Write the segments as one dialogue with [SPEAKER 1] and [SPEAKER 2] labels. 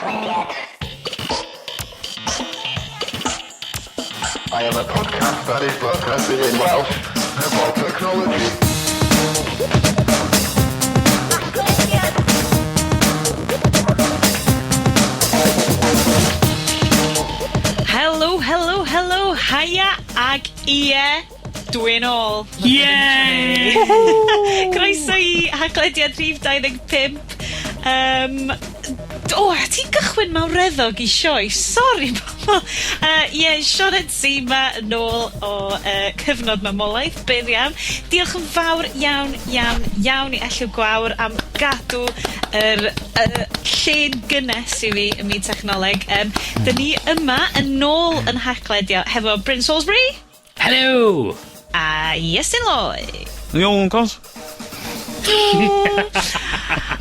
[SPEAKER 1] Haclediad.
[SPEAKER 2] I am a podcast that is broadcasted in Welsh about technology.
[SPEAKER 1] Haclediad.
[SPEAKER 3] Helo, helo, helo, haia ag ie, dwi'n ôl.
[SPEAKER 4] Yay!
[SPEAKER 3] Croeso i Haclediad rhif 25. Um, o, a ti'n gychwyn mawreddog i sioe. Sori, bobl. Ie, Sioned sy 'ma nôl o cyfnod mamolaeth, byr iawn. Diolch yn fawr iawn, iawn, iawn i Elliw Gwawr am gadw yr lle'n gynnes i fi ym myd technoleg. 'Dyn ni yma yn ôl yn Hacledio hefo Bryn Salisbury.
[SPEAKER 4] Helo!
[SPEAKER 3] A Iestyn Lloyd.
[SPEAKER 5] Iawn, cos.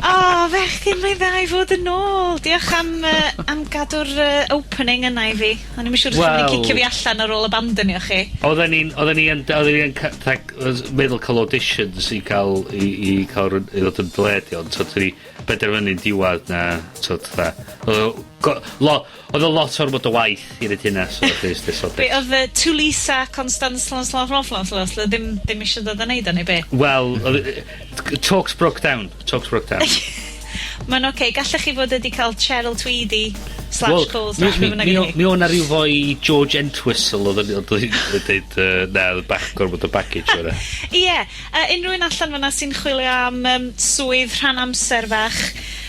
[SPEAKER 3] O, fechgyn, mae'n dda i fod yn ôl. Diolch am am gadw'r opening yna i fi. O'n i'm yn siŵr os chi'n mynd i cicio fi allan ar ôl abandonio chi.
[SPEAKER 4] Oedden ni'n, oedden ni yn, oedden ni yn meddwl cael auditions i cael, i cael i ddod yn deledu, ond so ni benderfynu'n diwadd na, so fatha, oedd o oedd o lot ormod o waith i neud hynna, so nath
[SPEAKER 3] Be, oedd Tulisa Constance ddim eisiau dod a neud o, neu be?
[SPEAKER 4] Wel, talks broke down, talks broke down.
[SPEAKER 3] Mae'n oce, okay. Gallech chi fod wedi cael Cheryl Tweedy slash call slash
[SPEAKER 4] be bynnag i. Mi o'na rhyw foi George Entwistle oedd yn dweud, na, oedd bach gormod o baggage o'na.
[SPEAKER 3] Ie, unrhyw un allan fyna sy'n chwilio am swydd rhan amser fach,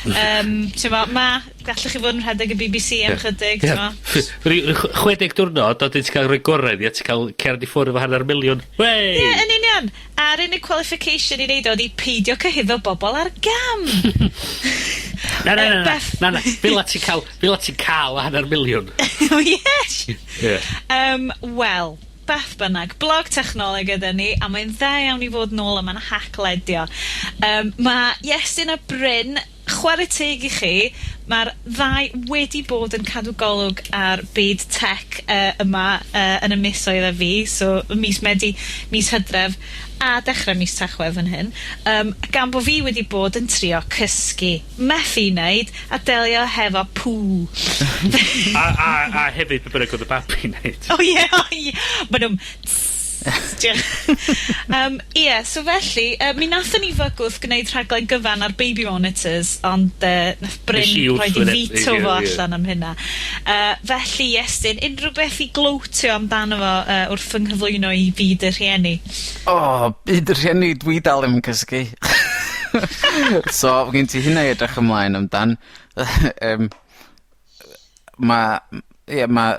[SPEAKER 3] ti'n mo, gallech chi fod yn rhedeg y BBC am chydig, ti'n mo.
[SPEAKER 4] 60 diwrnod, a ti'n cael rhoi gorau iddi, a ti'n cael cerdd i ffwrdd efo hanner miliwn. Wey!
[SPEAKER 3] Ie, yn union. A'r unig qualification i neud o ydi peidio cyhuddo bobl ar gam.
[SPEAKER 4] Na, na, na, na, na, na, fel ti'n cael hanner miliwn.
[SPEAKER 3] Oh, yes! Ie. Wel, beth bynnag, blog technoleg ydyn ni, a mae'n dda iawn i fod nôl yma'n hacledio. Mae Iestyn a Bryn, chwarae teg i chi, mae'r ddau wedi bod yn cadw golwg ar byd tech yma yn y misoedd a fi, so mis Medi, mis Hydref, a dechrau mis Tachwedd fan hyn, gan bo fi wedi bod yn trio cysgu, methu wneud, a delio hefo pŵ.
[SPEAKER 4] A hefyd be bynnag oedd y babi'n neud.
[SPEAKER 3] O ie, o ie. Ma' nhw'n Diolch. Ie, so felly, mi nathon ni fygwth gwneud rhaglen gyfan ar baby monitors, ond nath Bryn
[SPEAKER 4] Nes i
[SPEAKER 3] rhoid i
[SPEAKER 4] wrthwynebu,
[SPEAKER 3] veto fo allan am hynna. Felly, Iestyn, unrhyw beth i glowtio amdano fo wrth fy nghyflwyno i fyd y rhieni?
[SPEAKER 5] O, byd y rhieni, dwi dal ddim yn cysgu. So, gen ti hynna i edrych ymlaen amdan. Ma', ie, ma'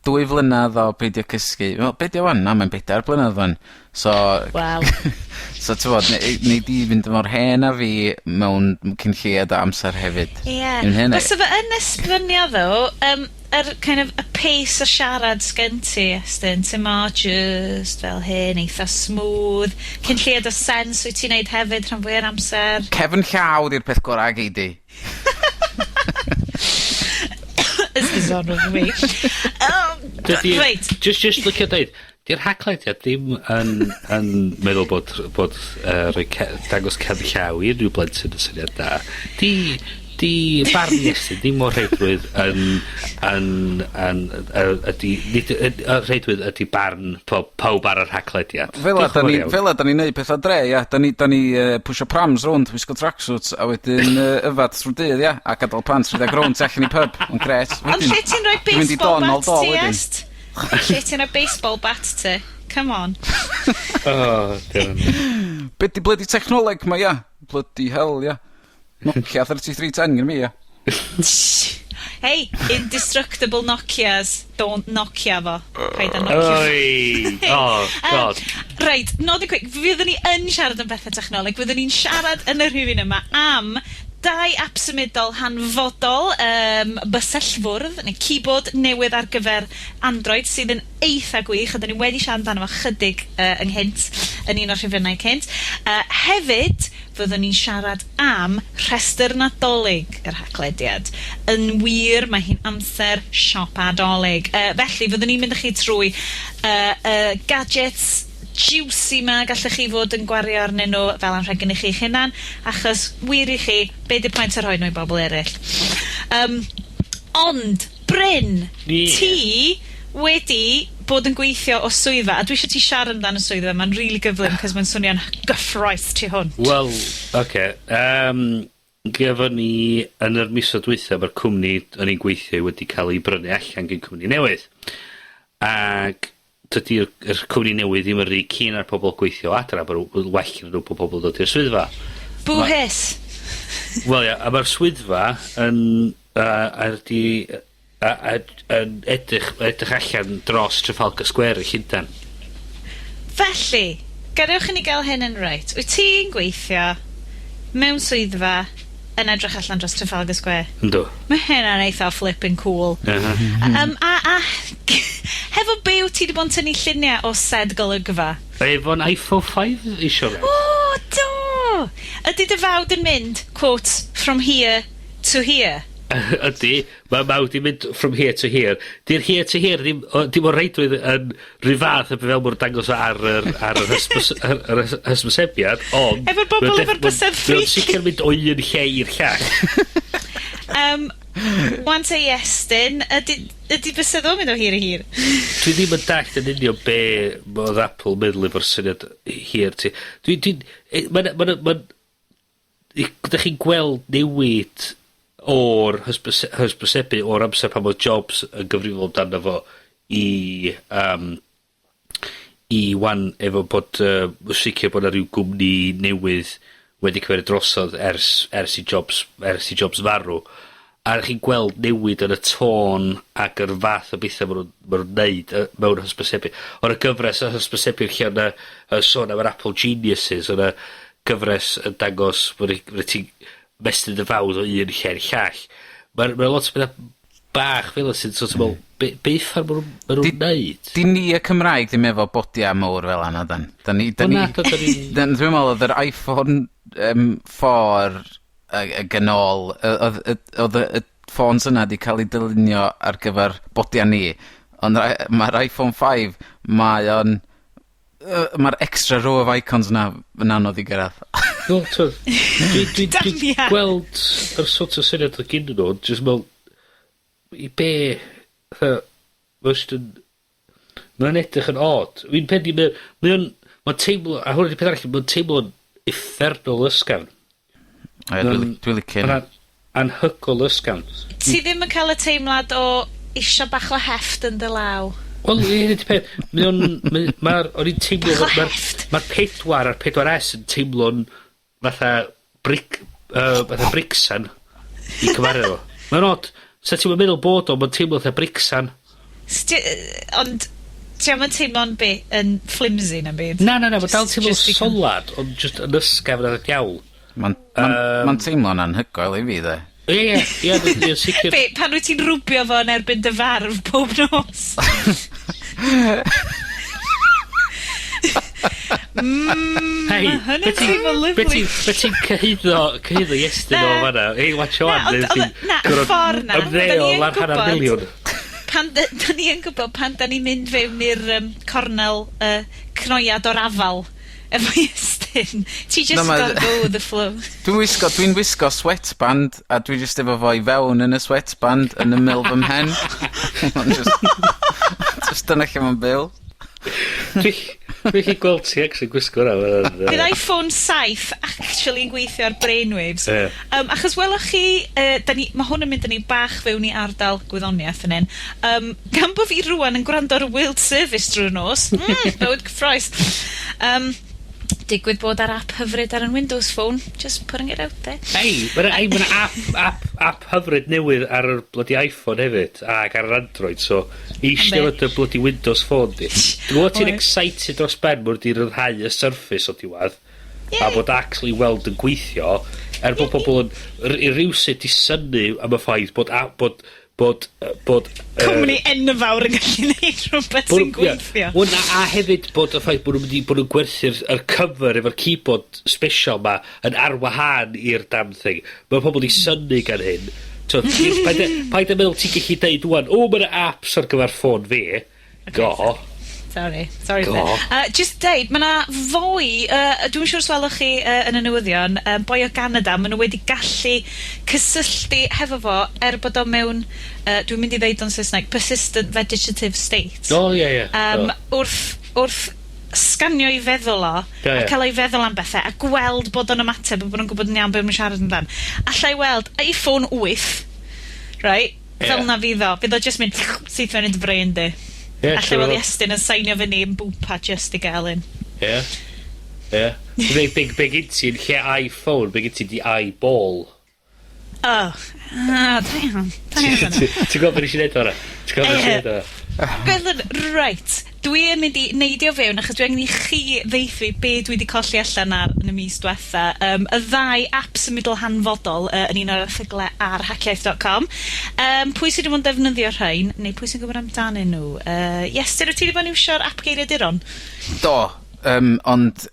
[SPEAKER 5] 2 flynedd o beidio cysgu, wel, be' 'di o ŵan? Na, mae'n 4 blynedd ŵan. So...
[SPEAKER 3] Waw.
[SPEAKER 5] So t'mod, nei di fynd mor hen â fi mewn cyn lleied o amser hefyd.
[SPEAKER 3] Ie.
[SPEAKER 5] Yn hynny.
[SPEAKER 3] Fysa fe yn esbonio ddo, yr kind of, y pace o siarad sgen ti, Estyn, ti'n mo, just fel hyn, eitha smooth, cyn lleied o sens wyt ti'n neud hefyd rhan fwya'r amser.
[SPEAKER 5] Cefn llaw 'di'r peth gorau gei di.
[SPEAKER 3] This is on with me. Reit.
[SPEAKER 4] Just licio deud, di'r Haclediad ddim yn meddwl bod rhoi dangos cefn llaw i unrhyw blentyn yn syniad da. Di barn Iestyn ddim mor rheidrwydd yn ydi, nid y rheidrwydd ydi barn pawb ar yr Haclediad.
[SPEAKER 5] Fel
[SPEAKER 4] Diolch yn
[SPEAKER 5] da
[SPEAKER 4] fawr
[SPEAKER 5] ni,
[SPEAKER 4] iawn.
[SPEAKER 5] fel da ni'n neud pethau dre, ia. Da ni pwsio prams rownd, wisgo tracksuits, a wedyn yfad trwy dydd, ia. A gadael plant rhedeg rownd tu allan i pub. Yn gret.
[SPEAKER 3] Ond lle ti'n rhoi
[SPEAKER 5] Dwi'n mynd i
[SPEAKER 3] baseball
[SPEAKER 5] Donald
[SPEAKER 3] bat
[SPEAKER 5] Dol
[SPEAKER 3] ti,
[SPEAKER 5] wedyn.
[SPEAKER 3] Est? Lle ti'n rhoi baseball bat ti? Come on.
[SPEAKER 4] Oh, dear.
[SPEAKER 5] Be di bloody technoleg ma, ia? Bloody hell, ia. Nokia 3310 gen fi, ia.
[SPEAKER 3] Hey, indestructible Nokias. Don't Nokia fo. Paid â Nokia.
[SPEAKER 4] Oi! Oh, God.
[SPEAKER 3] Reit, nodyn quick. Fyddwn ni yn siarad am bethau technoleg. Fyddwn ni'n siarad yn y rhifyn yma am dau ap symudol hanfodol, bysellfwrdd, neu keyboard newydd ar gyfer Android sydd yn eitha gwych, a 'dyn ni wedi siarad amdano fo chydig ynghynt, yn un o'r rhifynnau cynt. Hefyd, fyddwn ni'n siarad am rhestr Nadolig yr Haclediad. Yn wir, mae hi'n amser siopa Dolig. Felly, fyddwn ni'n mynd â chi trwy gadgets juicy 'ma gallech chi fod yn gwario arnyn nhw fel anrheg i chi'ch hunan, achos wir i chi, be 'di'r pwynt o rhoi nhw i bobl eraill? Um, Ond, Bryn,
[SPEAKER 4] Ie.
[SPEAKER 3] ti wedi bod yn gweithio o swyddfa, a dwi eisiau ti siarad amdano swyddfa, mae'n rili gyflym, cos mae'n swnio'n gyffrous tu hwnt.
[SPEAKER 4] Wel, oce. Gafon ni yn yr misoedd dwytha, ma'r cwmni o'n i'n gweithio i wedi cael ei brynu allan gen cwmni newydd. Ag dydi'r yr cwmni newydd ddim yn rhy keen ar pobol gweithio o adra, ma' nw well gyda nw bo' pobol dod i'r swyddfa.
[SPEAKER 3] Boo hiss.
[SPEAKER 4] Wel ia, a ma'r swyddfa yn ar 'di a yn edrych allan dros Trafalgar Square yn Llundan.
[SPEAKER 3] Felly, gadewch i ni gael hyn yn reit. Wyt ti'n gweithio mewn swyddfa yn edrych allan dros Trafalgar Square?
[SPEAKER 4] Yndw.
[SPEAKER 3] Mae hynna'n eitha flipping cool. A hefo be wyt ti 'di bod yn tynnu lluniau o said golygfa?
[SPEAKER 4] Efo'n iPhone 5 isio fe.
[SPEAKER 3] O, do! Ydy dy fawd yn mynd, quote, "from here to here"?
[SPEAKER 4] Ydy, mae mawd i mynd from here to here. Di'r here to here ddim, dim o reidrwydd yn rhy fath o fel mwyn dangos o ar yr hysbysebiad, ond
[SPEAKER 3] Efo'r bobl efo'r bysedd
[SPEAKER 4] Mae o'n
[SPEAKER 3] freaky.
[SPEAKER 4] sicr mynd o un lle i'r llall.
[SPEAKER 3] Wan te Iestyn, ydy bysedd o'n mynd o hir i hir?
[SPEAKER 4] Dwi ddim yn dallt yn union be oedd Apple meddwl efo'r syniad hir ti. Dwi, mae'n, ma, ma, ydych chi'n gweld newid o'r hysbysebu o'r amser pan oedd Jobs yn gyfrifol amdano fo i wan efo bod sicr bod 'na ryw gwmni newydd wedi cymryd drosodd ers i Jobs farw. A 'dych chi'n gweld newid yn y tôn ac yr fath o betha ma' nw'n neud mewn hysbysebu. O'r y gyfres o hysbysebu lle o' 'na sôn am yr Apple Geniuses, o' 'na gyfres yn dangos bod ti'n mestyn dy fawd o un lle i'r llall. Ma' lot o petha bach fel 'a sy'n sort of me'wl, be uffar ma' nw'n neud?
[SPEAKER 5] Di ni y Cymraeg ddim efo bodia mowr fel 'na, dan. Da ni
[SPEAKER 4] Wel na, da ni'n
[SPEAKER 5] Dwi'n meddwl oedd yr iPhone 4 ag yn ôl, oedd y ffôns yna 'di cael ei dylunio ar gyfer bodia ni, ond ma'r iPhone 5, mae o'n mae'r extra row of icons 'na yn anodd i gyrraedd.
[SPEAKER 4] Wel, t'od, dwi
[SPEAKER 3] Damia.
[SPEAKER 4] gweld yr sort o syniad o gyn nhw, jyst me'wl, i be, fatha, ma' jyst yn, mae'n edrych yn odd. Fi'n pennu, mae'n teimlo, a hwnna 'di peth arall, mae'n teimlo'n uffernol ysgafn.
[SPEAKER 5] Ie, dwi licio hynna.
[SPEAKER 4] Mae'n anhygoel ysgafn.
[SPEAKER 3] Ti ddim yn cael y teimlad o isio bach o heft yn dy law?
[SPEAKER 4] Wel, hyn ydi peth, mae o'n, o'n i'n teimlo,
[SPEAKER 3] Bach o
[SPEAKER 4] mae'r
[SPEAKER 3] heft.
[SPEAKER 4] 4 a'r 4S yn teimlo'n fatha brick, fatha bricsan i cyfaru fo. Mae'n odd, sa ti'n meddwl bod o, mae'n teimlo fatha bricsan.
[SPEAKER 3] Ond ti am yn teimlo'n be, yn flimsy na byd?
[SPEAKER 4] Na, mae'n dal teimlo'n
[SPEAKER 3] Just i
[SPEAKER 4] solad, ond just yn ysgafn ar y diawl.
[SPEAKER 5] Mae'n ma teimlo'n anhygoel i fi, de.
[SPEAKER 4] Ie, sicr.
[SPEAKER 3] Be, pan wyt ti'n rwbio fo yn erbyn dy farf pob nos?
[SPEAKER 4] Hei,
[SPEAKER 3] Ma' hynny'n
[SPEAKER 4] be
[SPEAKER 3] teimlo lyfli.
[SPEAKER 4] Be ti'n cyhuddo Iestyn o
[SPEAKER 3] Na.
[SPEAKER 4] fanna? Hei, watch
[SPEAKER 3] Na,
[SPEAKER 4] on.
[SPEAKER 3] ond na, y ffordd na, da ni yn
[SPEAKER 4] Ymddeol ar hanner
[SPEAKER 3] gwbod
[SPEAKER 4] miliwn.
[SPEAKER 3] Da ni yn gwybod pan da ni'n mynd fewn i'r cornel cnoiad o'r afal efo Iestyn. Ti just
[SPEAKER 5] Na,
[SPEAKER 3] gotta go with the flow.
[SPEAKER 5] Dwi'n wisgo sweatband, a dwi just efo fo i fewn yn y sweatband yn ymyl fy mhen. Ma'n just dyna lle mae'n byw.
[SPEAKER 4] Dwi'n gallu gweld ti actually gwisgo hwnna.
[SPEAKER 3] Bydd iPhone 7 actually yn gweithio ar brainwaves.
[SPEAKER 4] Ie.
[SPEAKER 3] Achos welwch chi, ma hwn yn mynd â ni bach fewn i ardal gwyddoniaeth yn hyn. Gan bo fi rwan yn gwrando ar y World Service drwy'r nos, bywyd cyffrous. Digwydd bod ar app hyfryd ar yn Windows Phone, just putting it out there.
[SPEAKER 4] Ei, mae'n ei, ma app hyfryd newydd ar yr bloody iPhone hefyd, ac ar yr Android, so eistedd
[SPEAKER 3] Am be?
[SPEAKER 4] y bloody Windows Phone di. Dwi'n gwybod ti'n
[SPEAKER 3] Oes.
[SPEAKER 4] excited dros ben mwyn di ryddhau y Surface o diwedd, a
[SPEAKER 3] Yay.
[SPEAKER 4] bod actually weld yn gweithio, er bod pobl yn i rywsut i synnu am y ffaith bod, a, bod, bod, yy, bod, yy,
[SPEAKER 3] Cwmni enfawr yn gallu neud rhywbeth sy'n gweithio.
[SPEAKER 4] Ie. Wel, na, a hefyd bod y ffaith bod nhw'n mynd i bod nhw'n gwerthu'r yr cover efo'r keyboard special ma yn arwahân i'r damn thing. Mae pobl 'di synnu gan hyn. So, paid â meddwl ti'n gallu deud wan, "O, mae 'na apps ar gyfer ffôn fi." Go.
[SPEAKER 3] Sorry. Sorry.
[SPEAKER 4] Go.
[SPEAKER 3] Just deud, ma' 'na foi, dwi'm yn siŵr os welwch chi yn y newyddion, boi o Ganada, ma' nhw wedi gallu cysylltu hefo fo er bod o mewn, dwi'n mynd i ddeud o'n Saesneg, persistent vegetative state.
[SPEAKER 4] O, ie.
[SPEAKER 3] Wrth sganio 'i feddwl o a ca'l o'i feddwl am bethe, a gweld bod o'n ymateb a bod o'n gwbod yn iawn be' ma'n siarad amdan. Alla i weld iPhone 8, right? Fel 'na fydd o. Fydd o just mynd syth mewn i dy brain di.
[SPEAKER 4] Ie,
[SPEAKER 3] Alla
[SPEAKER 4] siŵr
[SPEAKER 3] weld
[SPEAKER 4] o.
[SPEAKER 3] Iestyn yn signio fyny yn Bwpa just i gael un.
[SPEAKER 4] Ie. Be gyn ti yn lle iPhone, be gyn ti di eyeball.
[SPEAKER 3] Oh. Ah, da iawn. Da iawn fan'na.
[SPEAKER 4] Ti'n gweld beth nes i neud o'na? Ti'n gweld beth nes i neud o'na?
[SPEAKER 3] Gweld, reit, dwi yn mynd i neidio fewn achos dwi angen i chi ddeuthu be dwi wedi colli allan ar yn y mis diwetha. Y ddau app symudol hanfodol yn un o'r erthygle ar haciaith.com. Pwy sydd wedi bod yn defnyddio rhain, neu pwy sy'n gwybod amdanyn nhw? Iestyn, wyt ti wedi bod yn iwsio'r app geiriaduron?
[SPEAKER 5] Do, ond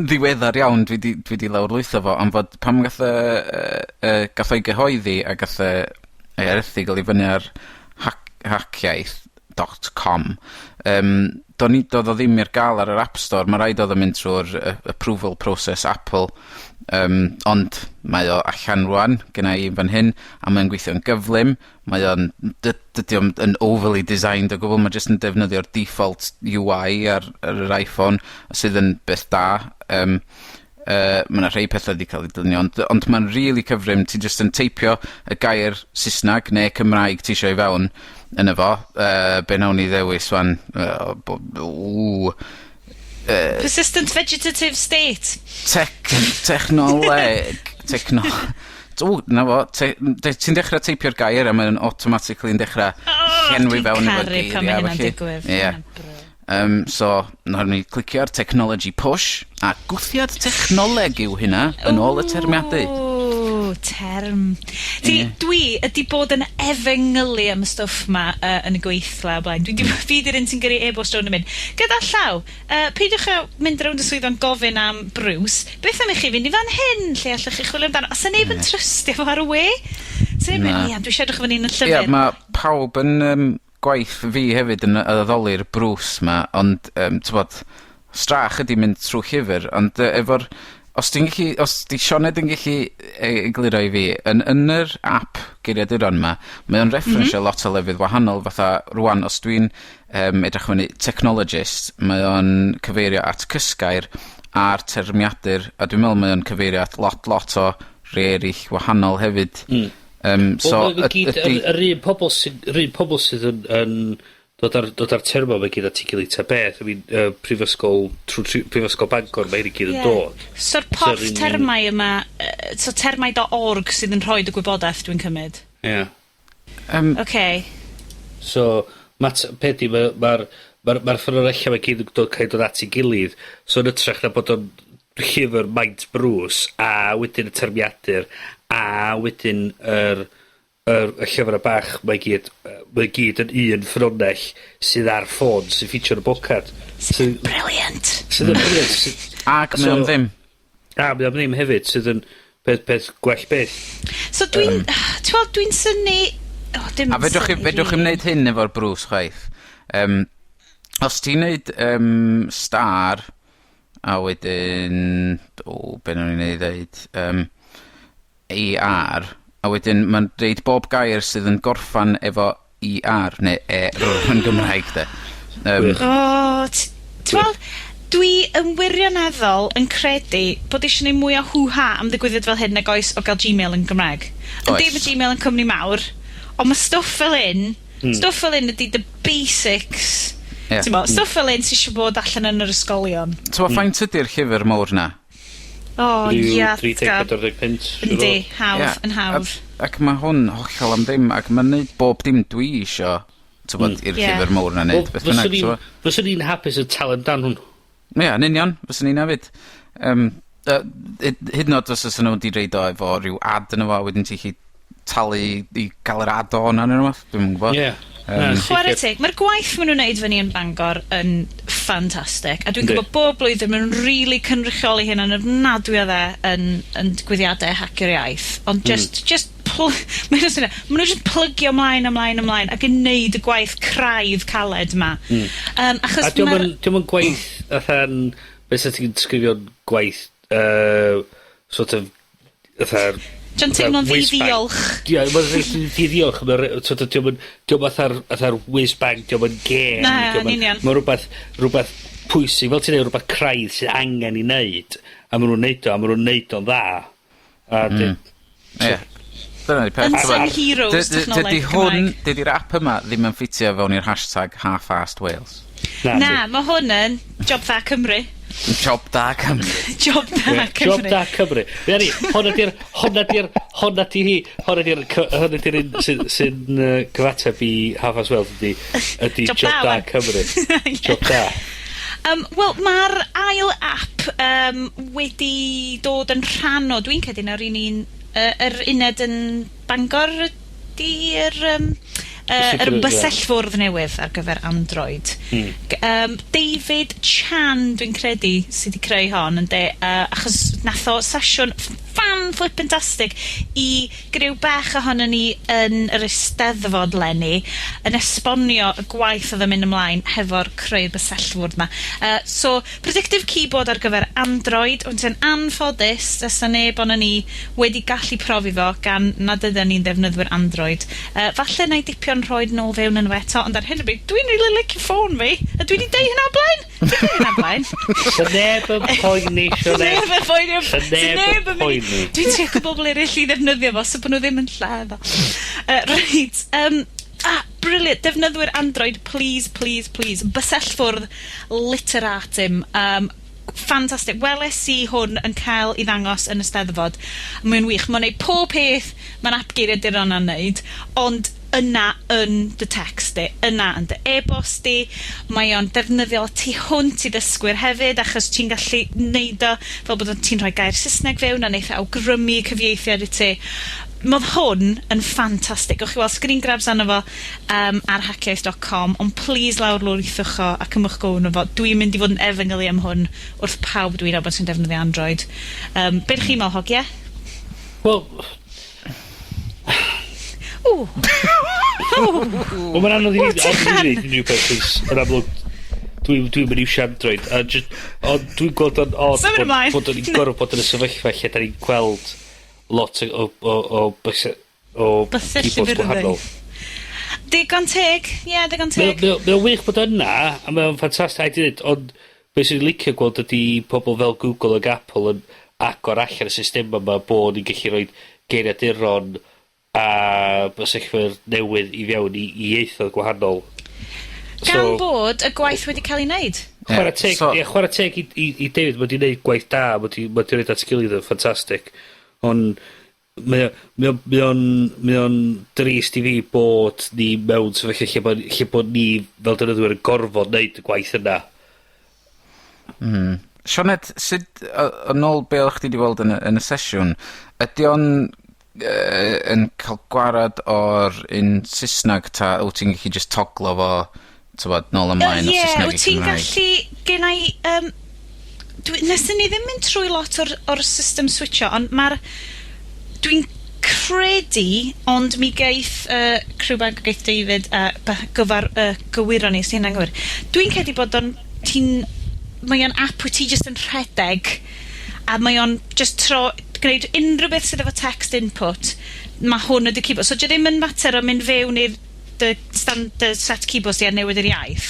[SPEAKER 5] ddiweddar iawn dwi 'di lawrlwytho fo, am fod pan gath o'i gyhoeddi a gath ei erthygl i fyny ar haciaith.com, do'n i, do'dd o ddim i'r ga'l ar yr App Store. Ma' raid odd o mynd trwy'r approval process Apple, ond mae o allan rŵan genna i fan hyn, a mae'n gweithio'n gyflym. Mae o'n dydi o'm yn overly designed o gwbwl, ma' jyst yn defnyddio'r default UI ar yr iPhone, sydd yn beth da. Ma' 'na rhei petha 'di ca'l 'u dylunio, ond ma'n rili cyflym. Ti jyst yn teipio y gair Sysnag ne' Cymraeg ti isio i fewn yno fo. Be' nawn ni ddewis ŵan? Ww,
[SPEAKER 3] Persistent vegetative state.
[SPEAKER 5] Technoleg, ww, 'na fo, ti'n dechra teipio'r gair a mae o'n automatically yn dechra
[SPEAKER 3] Oh,
[SPEAKER 5] llenwi
[SPEAKER 3] dwi'n
[SPEAKER 5] fewn efo
[SPEAKER 3] caru pan
[SPEAKER 5] geiria
[SPEAKER 3] mae
[SPEAKER 5] a
[SPEAKER 3] hynna'n
[SPEAKER 5] ballu.
[SPEAKER 3] digwydd.
[SPEAKER 5] Ie.
[SPEAKER 3] Hynna'n brilliant.
[SPEAKER 5] So, nawn ni clicio ar technology push, a gwthiad technoleg yw hynna, yn ôl y termiadu.
[SPEAKER 3] Ww, term. Ti, dwi ydi bod yn efengylu am y stwff ma yn y gweithle o blaen. Fi di'r un sy'n gyrru e-bost rownd yn mynd, "Gyda llaw, peidiwch â mynd rownd y swyddfa'n gofyn am Bruce. Beth am i chi fynd i fan hyn, lle allwch chi chwilio amdano?" A sa neb yn trystio fo ar y we. Sa neb yn
[SPEAKER 5] Na.
[SPEAKER 3] mynd, "Ia, dwi eisiau edrych fyny yn y
[SPEAKER 5] Ie,
[SPEAKER 3] llyfr."
[SPEAKER 5] mae pawb yn gwaith fi hefyd yn addoli'r Bruce 'ma, ond t'mod, strach ydi mynd trwy llyfr, ond efo'r, os ti'n gallu, os 'di Sioned yn gallu egluro i fi, yn yr app geiriaduron 'ma, mae o'n referensio lot o lefydd wahanol, fatha rŵan, os dwi'n edrych fyny technologist, mae o'n cyfeirio at Cysgair a'r termiadur, a dwi'n meddwl mae o'n cyfeirio at lot, lot o rei erill wahanol hefyd. So,
[SPEAKER 4] Wel, ma' gyd, yr un pobol sydd yn dod ar terma mae gyd at ei gilydd ta beth. I mean, prifysgol, trwy Prifysgol Bangor, mae hyn i gyd yn dod.
[SPEAKER 3] So'r porth
[SPEAKER 4] So'r un-
[SPEAKER 3] termau yma, so termau.org sydd yn rhoi y gwybodaeth, dwi'n cymryd.
[SPEAKER 4] Ie.
[SPEAKER 3] Okay.
[SPEAKER 4] So, ma' peth 'di, mae'r ma ffynonellau mae gyd yn dod, cael dod at ei gilydd. So, yn ytrach na bod o'n llyfr maint Bruce, a wedyn y termiadur, a wedyn yr llyfr bach, mae gyd yn un ffynonell sydd ar ffôn, sy'n ffitio yn y bocad.
[SPEAKER 3] Brilliant.
[SPEAKER 4] Sydd yn brilliant.
[SPEAKER 5] Ac mae o'n ddim.
[SPEAKER 4] A, mae o'n ddim hefyd, sydd yn peth gwell beth.
[SPEAKER 3] So dwi'n, ti'n weld, dwi'n synnu. Oh, dim
[SPEAKER 5] A fedrwch chi,
[SPEAKER 3] synnu
[SPEAKER 5] fedrwch chi'm
[SPEAKER 3] rili.
[SPEAKER 5] neud hyn efo'r Bruce chwaith. Os ti'n neud star, a wedyn, o, be nawn ni neud ddeud, ER, a wedyn mae'n deud bob gair sydd yn gorffan efo ER, neu E-R yn Gymraeg, de.
[SPEAKER 4] Gwych.
[SPEAKER 3] O, ti'n weld, dwi yn wirioneddol yn credu bod eisiau neud mwy o hw-ha am ddigwyddiad fel hyn nag oes o gael Gmail yn Gymraeg. Yndi,
[SPEAKER 5] Oes.
[SPEAKER 3] mae Gmail yn cwmni mawr, ond mae stwff fel hyn, stwff fel hyn ydi the basics.
[SPEAKER 5] Ie.
[SPEAKER 3] Ti'n bo, stwff fel hyn sy'n eisiau bod allan yn yr ysgolion.
[SPEAKER 5] Ti'n gwbod faint ydi'r llyfr mawr na?
[SPEAKER 3] O,
[SPEAKER 4] Ryw
[SPEAKER 3] ia.
[SPEAKER 4] 30, 40 punt, siŵr o
[SPEAKER 3] Yndi,
[SPEAKER 4] fod.
[SPEAKER 3] hawdd,
[SPEAKER 5] Ie,
[SPEAKER 3] yn hawdd.
[SPEAKER 5] Ac mae hwn hollol am ddim, ac mae'n neud bob dim dwi isio, ti'n bod, i'r llyfr mawr na neud,
[SPEAKER 4] Wel,
[SPEAKER 5] beth bynnag,
[SPEAKER 4] fyswn
[SPEAKER 5] ti'n
[SPEAKER 4] i'n
[SPEAKER 5] gwbod?
[SPEAKER 4] fyswn i'n hapus yn talu amdan hwn.
[SPEAKER 5] Ie, yn union, fyswn i'n hefyd. Hyd yn oed os oes nhw wedi reid o efo rhyw ad yno fo, a wedyn ti'n gallu talu i gael yr ad on arno fo, dwi'm yn gwybod.
[SPEAKER 4] Ie. Na,
[SPEAKER 3] Chwarae
[SPEAKER 4] sicr.
[SPEAKER 3] teg, mae'r gwaith maen nhw'n neud fyny yn Bangor yn ffantastig. A dwi'n
[SPEAKER 4] Yndi.
[SPEAKER 3] gwybod bob blwyddyn maen nhw'n really cynrychioli hyn yn ofnadwy o dde yn digwyddiadau Hacio'r Iaith. Ond just Mae'n syniad, ma' nhw jyst plygio ymlaen, ymlaen, ymlaen, ac yn neud y gwaith craidd caled 'ma. Achos
[SPEAKER 4] A dio'm
[SPEAKER 3] ma'r
[SPEAKER 4] yn, dio'm yn gwaith fatha'n, be' 'sa ti'n disgrifio'n gwaith, sort of, fatha'r
[SPEAKER 3] Dio'n teimlo'n ddi-ddiolch.
[SPEAKER 4] Ie, mae'n reit ddi-ddiolch. Mae'n sort of, dio'm fatha'r whiz bang, dio'm yn gêm.
[SPEAKER 3] Na,
[SPEAKER 4] dio'm
[SPEAKER 3] yn union.
[SPEAKER 4] Mae'n rhywbeth pwysig, fel ti'n dweud, rhywbeth craidd sydd angen i neud, a ma' nhw'n neud o, a ma' nhw'n neud o'n dda. A
[SPEAKER 5] Ie. Dyna 'di peth.
[SPEAKER 3] Unsung heroes technoleg
[SPEAKER 5] Dydy hwn,
[SPEAKER 3] Cymraeg.
[SPEAKER 5] dydy'r app yma ddim yn ffitio fewn i'r #halfassed Wales.
[SPEAKER 3] Na, mae hwn yn Job Dda Cymru.
[SPEAKER 5] Job da Cymru.
[SPEAKER 3] Job Da Cymru.
[SPEAKER 4] Job Da Cymru. Fe ni, hwnna di'r, hwnna di hi, hwnna di'r un sy'n cyfateb i Half-Arsed Wales ydy
[SPEAKER 3] Job
[SPEAKER 4] Job
[SPEAKER 3] Da,
[SPEAKER 4] Da
[SPEAKER 3] wan.
[SPEAKER 4] Cymru. Job Da.
[SPEAKER 3] Wel, mae'r ail app wedi dod yn rhan o, dwi'n credu na'r un, yr uned yn Bangor ydy'r yr bysellfwrdd newydd ar gyfer Android. David Chan, dwi'n credu, sydd wedi creu hon, ynde, achos nath o sesiwn fan flippantastic i griw bach ohonon ni yn yr Eisteddfod 'leni, yn esbonio y gwaith oedd yn mynd ymlaen hefo'r creu'r bysellfwrdd 'ma. So, predictive keyboard ar gyfer Android, ond yn anffodus, does 'na neb ohonon ni wedi gallu profi fo gan nad ydyn ni'n ddefnyddwyr Android. Falle na i dipio'n rhoi nôl fewn yn eto, ond ar hyn o bryd, dwi'n really licio ffôn fi, a dwi 'di deud hynna o blaen! Dwi'n deud hynna o blaen.
[SPEAKER 4] Sa neb yn poeni, Sioned.
[SPEAKER 3] Neb yn poeni.
[SPEAKER 4] Sa
[SPEAKER 3] Sa
[SPEAKER 4] neb
[SPEAKER 3] neb
[SPEAKER 4] yn
[SPEAKER 3] yn mynd i
[SPEAKER 4] poeni.
[SPEAKER 3] Dwi'n trio cael bobl eraill i ddefnyddio fo, so bod nhw ddim yn lladd o. Reit, ah, brilliant. Defnyddwyr Android, please, please, please. Bysellfwrdd Literatim. Ffantastig. Weles i hwn yn cael ei ddangos yn y Steddfod. Mae'n wych. Mae'n neud pob peth mae'n app geiriaduron yn neud, ond yna yn dy text di, yna yn dy e-bost di, mae o'n defnyddiol tu hwnt i ddysgwyr hefyd, achos ti'n gallu neud o fel bod ti'n rhoi gair Saesneg fewn a neith e awgrymu cyfieithiad i ti. Modd hwn yn ffantastig. Gewch chi weld screen grabs arno fo ar haciaith.com, ond please lawr lwythwch o a cymwch go arno fo. Dwi'n mynd i fod yn efengylu am hwn wrth pawb dwi'n nabod sy'n defnyddio Android. Be ydych chi'n meddwl, hogie?
[SPEAKER 4] Wel,
[SPEAKER 3] Ww.
[SPEAKER 4] Wel, mae'n anodd i
[SPEAKER 3] O,
[SPEAKER 4] ni anodd i
[SPEAKER 3] Tychan!
[SPEAKER 4] ni ddeud unrhyw beth, 'cos yn amlwg, dwi'n mynd i iwsio Android, a just, ond dwi'n gweld o'n odd
[SPEAKER 3] Symud
[SPEAKER 4] bod,
[SPEAKER 3] ymlaen.
[SPEAKER 4] bod o'n gorfod bod yn y sefyllfa lle da ni'n gweld lot o
[SPEAKER 3] Bysell
[SPEAKER 4] keyboards
[SPEAKER 3] llyfr
[SPEAKER 4] gwahanol.
[SPEAKER 3] Digon teg. Ie, yeah, digon teg.
[SPEAKER 4] Mae o'n wych bod yna, a mae o'n ffantastig, rhaid i ddweud, ond beth sy'n licio gweld ydy pobl fel Google ac Apple yn agor allan y system yma bod ni'n gallu rhoi geiriaduron a bysellfwrdd newydd i fewn i ieithoedd gwahanol.
[SPEAKER 3] Gan bod y gwaith wedi cael ei wneud.
[SPEAKER 4] Chwarae teg, ie, chwarae teg i David, mae wedi gwneud gwaith da, mae wedi rhoid at gilydd yn ffantastig. Ond mae o'n drist i fi bod ni mewn sefyllfa lle bod ni fel defnyddwyr yn gorfod neud y gwaith yna.
[SPEAKER 5] Sioned, sut, yn ôl be o'ch chdi 'di weld yn y sesiwn, ydy o'n yn cael gwarad o'r un Saesneg ta wyt ti'n gallu just toglo fo, t'mod, nôl ymlaen o
[SPEAKER 3] Ie,
[SPEAKER 5] Saesneg
[SPEAKER 3] wyt
[SPEAKER 5] i
[SPEAKER 3] ti'n
[SPEAKER 5] Cymraeg?
[SPEAKER 3] gallu, gen i, neswn ni ddim mynd trwy lot o'r system switcho, ond dwi'n credu, ond mi geith criw bag geith David gyfar, gywiro ni, os 'di hynna'n gywir. Dwi'n credu bod o'n, ti'n, mae o'n app wyt ti just yn rhedeg, a mae o'n just tro, gwneud unrhyw beth sydd efo text input, mae hwn ydy keyboard. So, dio ddim yn mater o mynd fewn i'r dy standard set keyboards di a newid yr iaith.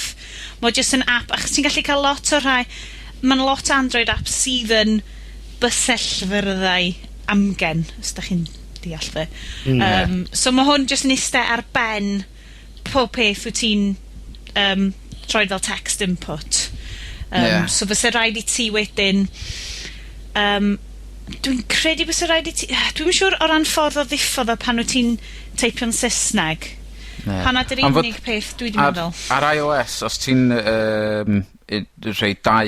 [SPEAKER 3] Mae jyst yn app, achos ti'n gallu cael lot o rhai, mae'n lot o Android apps sydd yn bysellfyrddau amgen, os da chi'n deall fi. So mae hwn jyst yn iste ar ben pob peth wyt ti'n troi fel text input. So fysa rhaid i ti wedyn dwi'n credu bysa rhaid i ti, dwi'n siŵr o ran ffordd o ddiffodd o pan wyt ti'n teipio'n Saesneg.
[SPEAKER 5] Ie.
[SPEAKER 3] Honna 'di'r
[SPEAKER 5] Ond fod
[SPEAKER 3] unig peth dwi 'di meddwl.
[SPEAKER 5] Ar iOS, os ti'n rhoi dau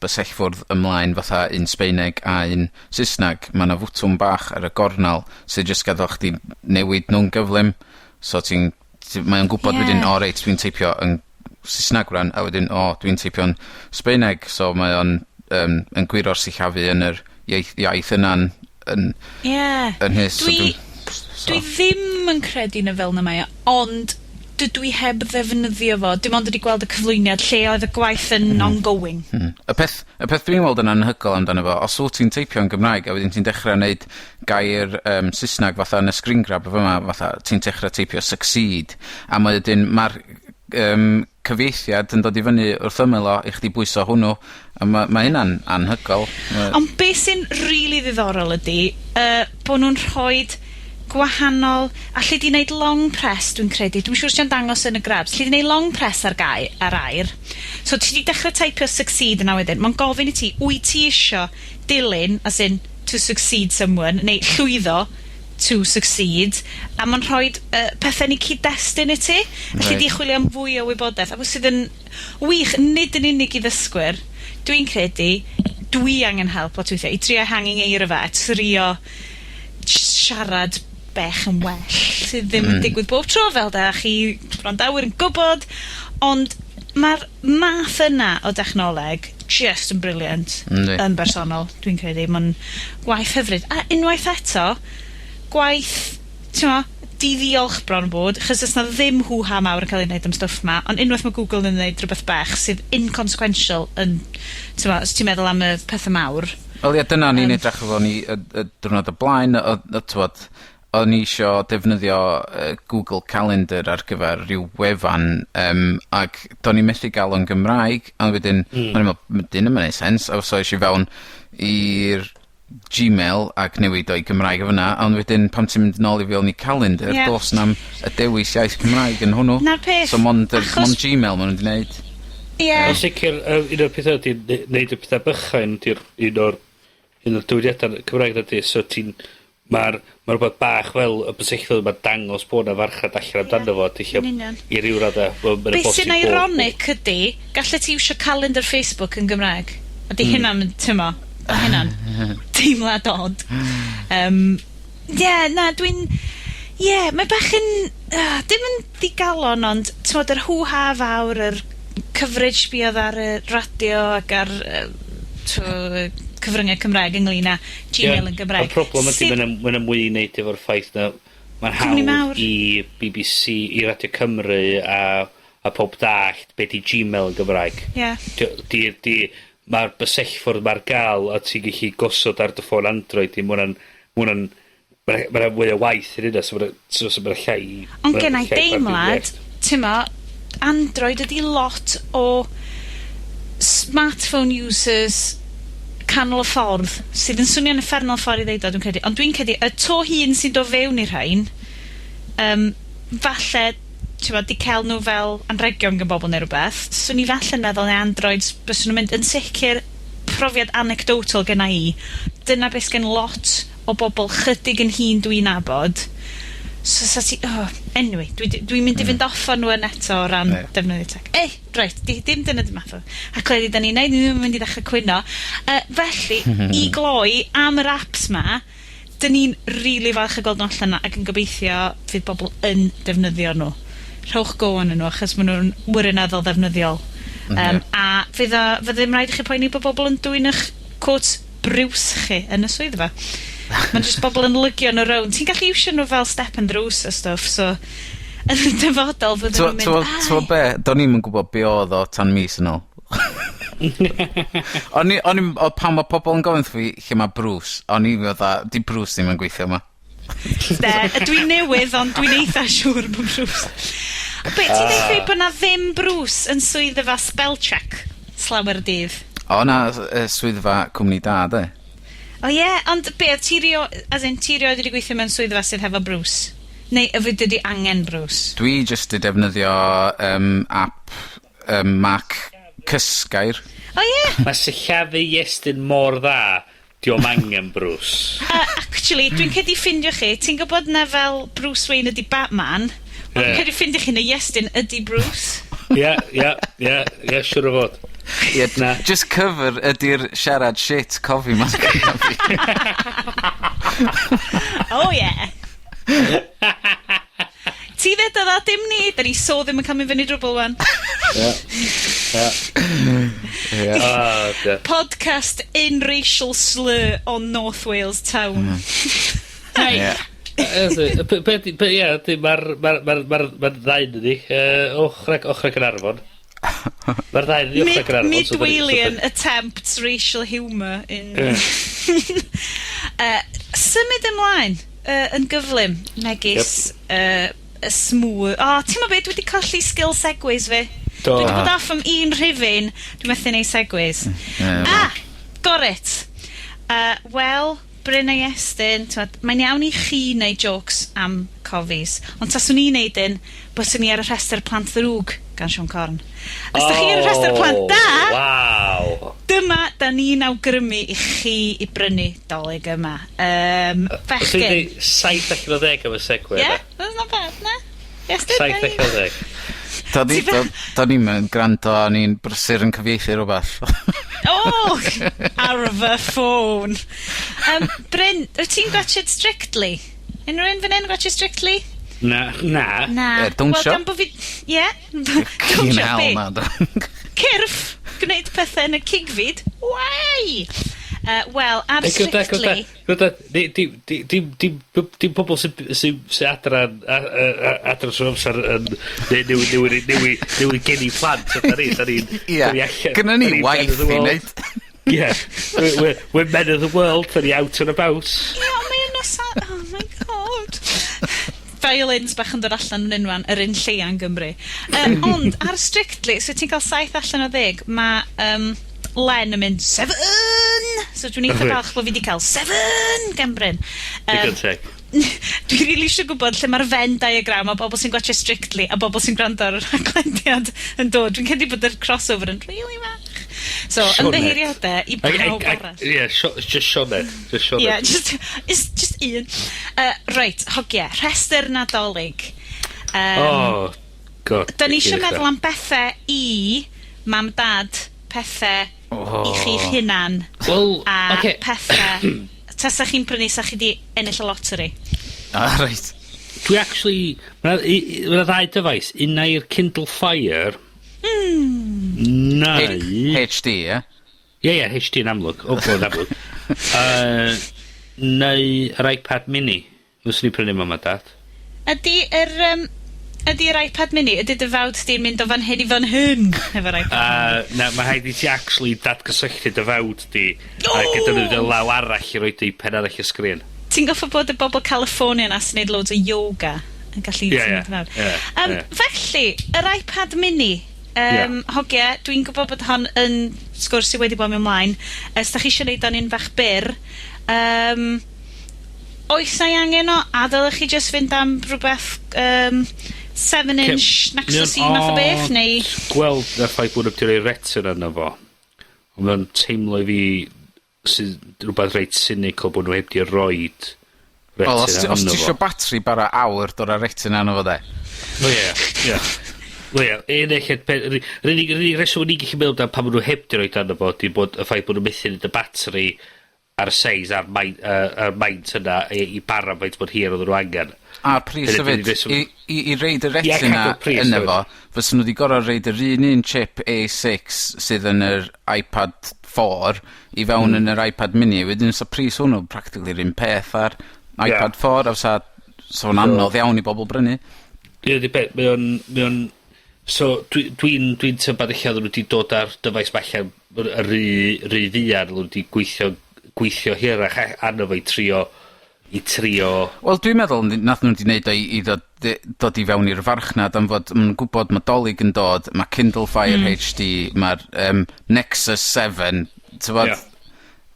[SPEAKER 5] bysellfwrdd ymlaen fatha un Sbaeneg a un Saesneg, ma' 'na fwtwm bach ar y gornel sydd jyst gadal chdi newid nhw'n gyflym. So mae o'n gwbod wedyn, o reit, dwi'n teipio yn Saesneg rwan, a wedyn, o, dwi'n teipio'n Sbaeneg, so mae o'n yn gwiro'r sillafu yn yr iaith yna'n yn hys. So dwi'n So.
[SPEAKER 3] Dwi ddim yn credu na fel 'na mae o, ond dydw i heb ddefnyddio fo. Dim ond wedi gweld y cyflwyniad lle oedd y gwaith yn ongoing.
[SPEAKER 5] Y peth dwi'n weld yn anhygoel amdano fo, os wt ti'n teipio yn Gymraeg a wedyn ti'n dechra neud gair Sysnag fatha yn y screen grab y fyma, fatha ti'n dechra teipio succeed, a ma' wedyn ma'r cyfieithiad yn dod i fyny wrth ymyl o i chdi bwyso hwnnw, a ma' hynna'n anhygoel.
[SPEAKER 3] Ond be' sy'n rili ddiddorol ydi, bo' nw'n rhoid gwahanol... Alli di neud long press, dwi'n credu. Dwi'm siŵr os 'di o'n dangos yn y grabs. Alli di neud long press ar gau, ar air. So ti 'di dechre teipio succeed yna wedyn, ma'n gofyn i ti, wyt ti isio dilyn, as in to succeed someone, neu llwyddo to succeed, a ma'n rhoid pethe yn 'u cyd-destun i ti. Alli di chwilio am fwy o wybodaeth, a sydd yn wych, nid yn unig i ddysgwyr, dwi'n credu, dwi angen help lot weithiau i trio ehangu ngeirfa, a trio siarad bech yn well, sydd ddim yn digwydd bob tro fel da chi gwrandawyr yn gwbod, ond ma'r math yna o dechnoleg just yn brilliant. Yn bersonol, dwi'n credu. Ma'n gwaith hyfryd. A unwaith eto, gwaith, t'mo', di-ddiolch bron bod, achos o's 'na ddim hw-ha mawr yn cael ei wneud am stwff 'ma, ond unwaith ma' Google yn neud rhywbeth bach sydd inconsequential yn, t'mo', os ti'n meddwl am y pethe mawr.
[SPEAKER 5] Wel ie, dyna o'n i'n edrych efo ni y diwrnod o blaen, o t'mod, o'n i isio defnyddio Google Calendar ar gyfer rhyw wefan, ac do'n i methu ga'l o'n Gymraeg, a wedyn o'n i'n me'wl, 'di hyn ddim yn neud sense, a so es i fewn i'r Gmail ac newid o i Gymraeg o fyna, ond wedyn pan ti'n mynd nôl i fewn i calendar, do's na'm y dewis iaith Cymraeg yn hwnnw.
[SPEAKER 3] 'Na'r peth.
[SPEAKER 5] So mond yr, mond Gmail ma' nw 'di neud.
[SPEAKER 3] Ie.
[SPEAKER 4] Yn sicr, un o'r petha ydi neud y petha bychain 'di'r un o'r dywediada Cymraeg dydi, so ti'n, ma'r rwbath bach fel y bysellfwrdd 'ma'n dangos bo' 'na farchnad allan amdano fo,
[SPEAKER 3] Yn union.
[SPEAKER 4] I ryw radde, wel, ma' 'na
[SPEAKER 3] Be'
[SPEAKER 4] bosib
[SPEAKER 3] sy'n ironic ydi, gallet ti iwsio calendar Facebook yn Gymraeg. A 'di hynna'm yn, t'mo', ma' hynna'n teimlad od. Ie, na, dwi'n, ie, mae bach yn, dim yn ddigalon, ond t'mod yr hw-ha fawr, yr coverage buodd ar y radio ac ar cyfryngau Cymraeg ynglyn â Gmail yn Gymraeg.
[SPEAKER 4] Y problem ydi, ma' 'na mwy i neud efo'r ffaith na ma'n
[SPEAKER 3] Cwmni
[SPEAKER 4] hawdd
[SPEAKER 3] mawr.
[SPEAKER 4] i BBC, i Radio Cymru a pob dallt be' 'di Gmail yn Gymraeg. Di, ma'r bysellfwrdd ma'r ga'l a ti'n gallu gosod ar dy ffôn Android di, ma' 'na mwy o waith i hynna, so ma' 'na llai...
[SPEAKER 3] Ond
[SPEAKER 4] ma' 'na
[SPEAKER 3] genna i
[SPEAKER 4] llai
[SPEAKER 3] deimlad,
[SPEAKER 4] bardduriaeth.
[SPEAKER 3] t'mo', Android ydi lot o smartphone users canol y ffordd, sydd yn swnio'n uffernol ffordd i ddeud o, dwi'n credu, ond dwi'n credu y to hyn sy'n dod fewn i'r rhain, falle, t'mod, 'di ca'l nhw fel anregion gan bobl neu rwbeth, swn i falle'n meddwl ne Androids byswn nhw'n mynd yn sicr, profiad anecdotal genna i, dyna beth sgen lot o bobl chydig yn hŷn dwi'n nabod. So sa ti, oh, anyway, dwi mynd i fynd off on nhw yn eto o ran defnyddio tech. Ei, reit, dim dyna dim math o. Ac wedi da ni'n neud, ni ddim yn mynd i ddechrau cwyno. Felly, i gloi am yr apps ma, dyn ni'n rili falch o gweld nhw allan 'na ac yn gobeithio fydd bobl yn defnyddio nhw. Rhowch go arnyn nhw, achos maen nhw'n wirioneddol ddefnyddiol. A fydd ddim rhaid i chi poeni bod bobl yn dwyn eich quote Bruce chi yn y swyddfa. Mae'n jyst bobl yn lygio nhw rownd. Ti'n gallu iwsio nhw fel step and drws a stwff, so yn y dyfodol fydden nhw'n mynd,
[SPEAKER 5] T'mo'
[SPEAKER 3] "Ai."
[SPEAKER 5] be? Do'n i'm yn gwbod be o'dd o tan mis yn ôl. O'n i, o pan ma' pobol yn gofyn wrtho fi lle ma' Bruce, o'n i fatha, 'di Bruce ddim yn gweithio 'ma.
[SPEAKER 3] De, dwi'n newydd, ond dwi'n eitha siŵr bod Bruce. Be, ti'n deud fi bod na ddim Bruce yn swyddfa spell check slawer y dydd?
[SPEAKER 5] O na, swyddfa cwmni da, de.
[SPEAKER 3] O ie, ond be, as in, ti rioed wedi gweithio mewn swyddfa sydd hefo Bruce? Neu y fyd ydi angen Bruce?
[SPEAKER 5] Dwi jyst 'di defnyddio app Mac Cysgair.
[SPEAKER 3] O ie?
[SPEAKER 4] Mae sillafu Iestyn mor dda, di o'm angen Bruce.
[SPEAKER 3] Actually, dwi'n credu ffindio chi, ti'n gwybod na fel Bruce Wayne ydi Batman, ond dwi'n credu ffindio chi na Iestyn ydi Bruce.
[SPEAKER 4] Ie, siŵr o fod.
[SPEAKER 5] Ie,
[SPEAKER 4] Na.
[SPEAKER 5] just cover ydi'r siarad shit cofi ma'n gynna fi.
[SPEAKER 3] Oh yeah. Ti ddedodd o, dim ni. Da ni so ddim yn cael mynd fyny drwbl wan.
[SPEAKER 4] Ie.
[SPEAKER 5] Ie.
[SPEAKER 4] Ah, ie.
[SPEAKER 3] Podcast in racial slur on North Wales town.
[SPEAKER 5] Ie.
[SPEAKER 4] Be, ie, ydi, ma'r ddau yn ni, ochra Gaernarfon. Ma'r ddau yn ni ochra Gaernarfon.
[SPEAKER 3] Mid-Walian attempts racial humour in... Symud ymlaen yn gyflym, megis y smooth. O, ti'n meddwl beth, dwi wedi colli skill segues fi.
[SPEAKER 4] Do.
[SPEAKER 3] Dwi wedi bod off am un rhifyn, dwi'n methu neud segues. Ah, got it. Wel, Bryn a Iestyn, t'mod, mae'n iawn i chi neud jokes am cofis, ond taswn i'n neud un, byswn i ar y rhestr plant ddrwg gan Siôn Corn. Os da chi ar y rhestr plant da,
[SPEAKER 4] Waw.
[SPEAKER 3] dyma da ni'n awgrymu i chi i brynu Dolig yma.
[SPEAKER 4] Os
[SPEAKER 3] Bechgyn.
[SPEAKER 4] i'n dweud 7 allan o 10 am y segue.
[SPEAKER 3] Yeah, that's not bad, na? Iestyn?
[SPEAKER 4] 7 allan o 10.
[SPEAKER 5] Do ni'n mynd gwrando, a ni'n brysur yn cyfieithu rhywbeth.
[SPEAKER 3] Oh, ar fy ffôn. Bryn, wyt ti'n gwatchad Strictly? Unrhyw un fan hyn gwatchad Strictly?
[SPEAKER 4] Na.
[SPEAKER 3] Na.
[SPEAKER 5] Dawnsio?
[SPEAKER 3] Wel, gan bo fi. Ie? Yeah.
[SPEAKER 5] Cyn
[SPEAKER 3] Dawnsio,
[SPEAKER 5] hell
[SPEAKER 3] be?
[SPEAKER 5] na. Do.
[SPEAKER 3] Cyrff gwneud pethau yn y cigfyd. Wai! Wel, ar
[SPEAKER 4] Ei, gwrda,
[SPEAKER 3] Strictly.
[SPEAKER 4] Gwrda, dim pobl sy'n adra trwy'r amser yn newydd geni plant, da ni, da ni'n
[SPEAKER 5] Ie,
[SPEAKER 4] da ni allan.
[SPEAKER 5] gynna ni
[SPEAKER 4] Da ni'n
[SPEAKER 5] waith
[SPEAKER 4] men of the
[SPEAKER 5] i
[SPEAKER 4] world.
[SPEAKER 5] wneud.
[SPEAKER 4] Yeah, we're men of the world, da ni out and about.
[SPEAKER 3] Ie, ond mae yna sa. Oh my God. Violins bach yn dod allan yn unwan, yr un lleia yn Gymru. Ond, ar Strictly, so ti'n cael 7 allan o 10, mae Len yn mynd, "Seven!" So dwi'n eitha
[SPEAKER 4] Reit.
[SPEAKER 3] falch bod fi wedi cael 7 gan Bryn.
[SPEAKER 4] Digon teg.
[SPEAKER 3] Dwi'n rili eisiau gwybod lle mae'r Venn diagram o bobl sy'n gwatchio Strictly a bobl sy'n gwrando ar y rhaglendiad yn dod. Dwi'n credu bod yr crossover yn really fach. So,
[SPEAKER 4] Sioned.
[SPEAKER 3] ymddiheuriadau i pawb arall.
[SPEAKER 4] Ie, just Sioned. Just Sioned.
[SPEAKER 3] Yeah, just, it's just un. Reit, hogie, rhestr Nadolig.
[SPEAKER 4] Oh, God.
[SPEAKER 3] Da ni eisiau meddwl am bethau i mam, dad, pethau i chi'ch hunan,
[SPEAKER 4] Wel,
[SPEAKER 3] a
[SPEAKER 4] oce.
[SPEAKER 3] pethau tasa chi'n prynu sa chi di ennill y lottery.
[SPEAKER 5] Ah, reit.
[SPEAKER 4] Dwi actually. Mae 'na ddau dyfais. Un ai'r Kindle Fire. Neu
[SPEAKER 5] HD, ie?
[SPEAKER 4] Ie, HD yn amlwg. O, bod yn amlwg. Neu yr iPad mini. Fyswn i prynu mam a dad.
[SPEAKER 3] Ydy yr iPad mini, ydy dy fawd di'n mynd o fan hyn i fan hyn efo'r iPad mini?
[SPEAKER 4] Na, mae rhaid i ti actually datgysylltu dy fawd di.
[SPEAKER 3] O!
[SPEAKER 4] A gyda nhw dy law arall i roid i pen arall y sgrin.
[SPEAKER 3] Ti'n goffa bod y bobl California na sy'n neud loads o yoga yn gallu symud fewn. Felly, yr iPad mini, hogie, dwi'n gwybod bod hon yn sgwrs sydd wedi bod mewn ymlaen. Os da chi eisiau neud o'n un fach byr, oes na'i angen o, a dylech chi just fynd am rhywbeth 7-inch Nexus E math o beth, neu?
[SPEAKER 4] Gweld y ffaith bod nhw wedi rhoi Retina yna fo. Ond mae'n teimlo i fi sydd rhywbeth reit cynical bod nhw heb di roid
[SPEAKER 5] Wel, os,
[SPEAKER 4] Retina
[SPEAKER 5] os
[SPEAKER 4] yno
[SPEAKER 5] ti
[SPEAKER 4] fo.
[SPEAKER 5] isio batri bara awr, dod ar Retina arno fo, de.
[SPEAKER 4] O ie. Wel ie, un eich yr unig reswm o'n i'n gallu meddwl amdan pam maen nhw heb di roid arno fo, di bod y ffaith bod nhw'n methu neud y batri ar y seis a'r maint, a'r maint yna i bara faint mor hir oedden nhw angen.
[SPEAKER 5] A'r pris
[SPEAKER 4] Hynny
[SPEAKER 5] hefyd,
[SPEAKER 4] 'di'r reswm.
[SPEAKER 5] i roid y Retina
[SPEAKER 4] cadw'r pris
[SPEAKER 5] yna
[SPEAKER 4] hefyd.
[SPEAKER 5] fo, fysa nhw wedi gorfod roid yr un chip A6 sydd yn yr iPad 4 i fewn yn yr iPad mini. Wedyn sa pris hwnnw practically yr un peth ar iPad 4, a sa fo'n anodd iawn i bobl brynu.
[SPEAKER 4] Ie, di beth, mae o'n, so, dwi'n dwi dwi tybad eich oedden nhw wedi dod ar dyfais allan rhy fuan, oedden nhw wedi gweithio hirach arno fo i trio.
[SPEAKER 5] Wel, dwi'n meddwl nath nhw wedi neud o i dod i fewn i'r farchnad am fod maen nhw'n gwybod mae Dolig yn dod, mae Kindle Fire HD, mae'r Nexus 7, t'bod,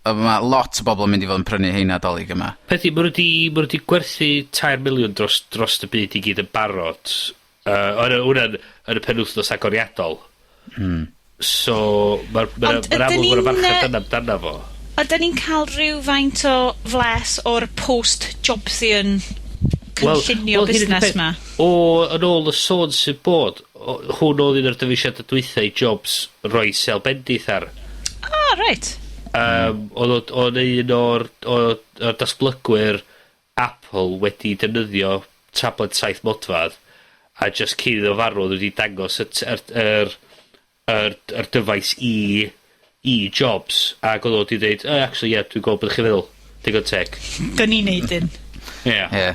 [SPEAKER 5] mae lot o bobl yn mynd i fod yn prynu heina Dolig yma.
[SPEAKER 4] Peth i, ma' nhw wedi gwerthu 3 miliwn dros y byd i gyd yn barod. Hwnna'n yn y penwythnos agoriadol. So, mae'r ma
[SPEAKER 3] Ond
[SPEAKER 4] ma
[SPEAKER 3] ydyn
[SPEAKER 4] amlwg mae'r
[SPEAKER 3] ni'n,
[SPEAKER 4] farchnad yna amdano fo.
[SPEAKER 3] Ydyn ni'n cael rhywfaint o fles o'r post-Jobsian cynllunio
[SPEAKER 4] hyn ydi'r
[SPEAKER 3] busnes
[SPEAKER 4] peth.
[SPEAKER 3] ma?
[SPEAKER 4] O, yn ôl y sôn sydd bod, hwn oedd un o'r dyfeisiadau dwytha i Jobs roi sêl bendith ar.
[SPEAKER 3] Ah, right.
[SPEAKER 4] Oedd un o'r datblygwyr Apple wedi defnyddio tablet 7 modfedd a just cyn iddo farw oedd wedi dangos y, t- yr, yr, yr, yr dyfais i Jobs ac oedd o wedi dweud, "Oh, actually, yeah, dwi'n gwybod beth chi'n feddwl. Digon teg."
[SPEAKER 3] Dyn ni'n neud un.
[SPEAKER 4] Yeah.
[SPEAKER 5] Ie.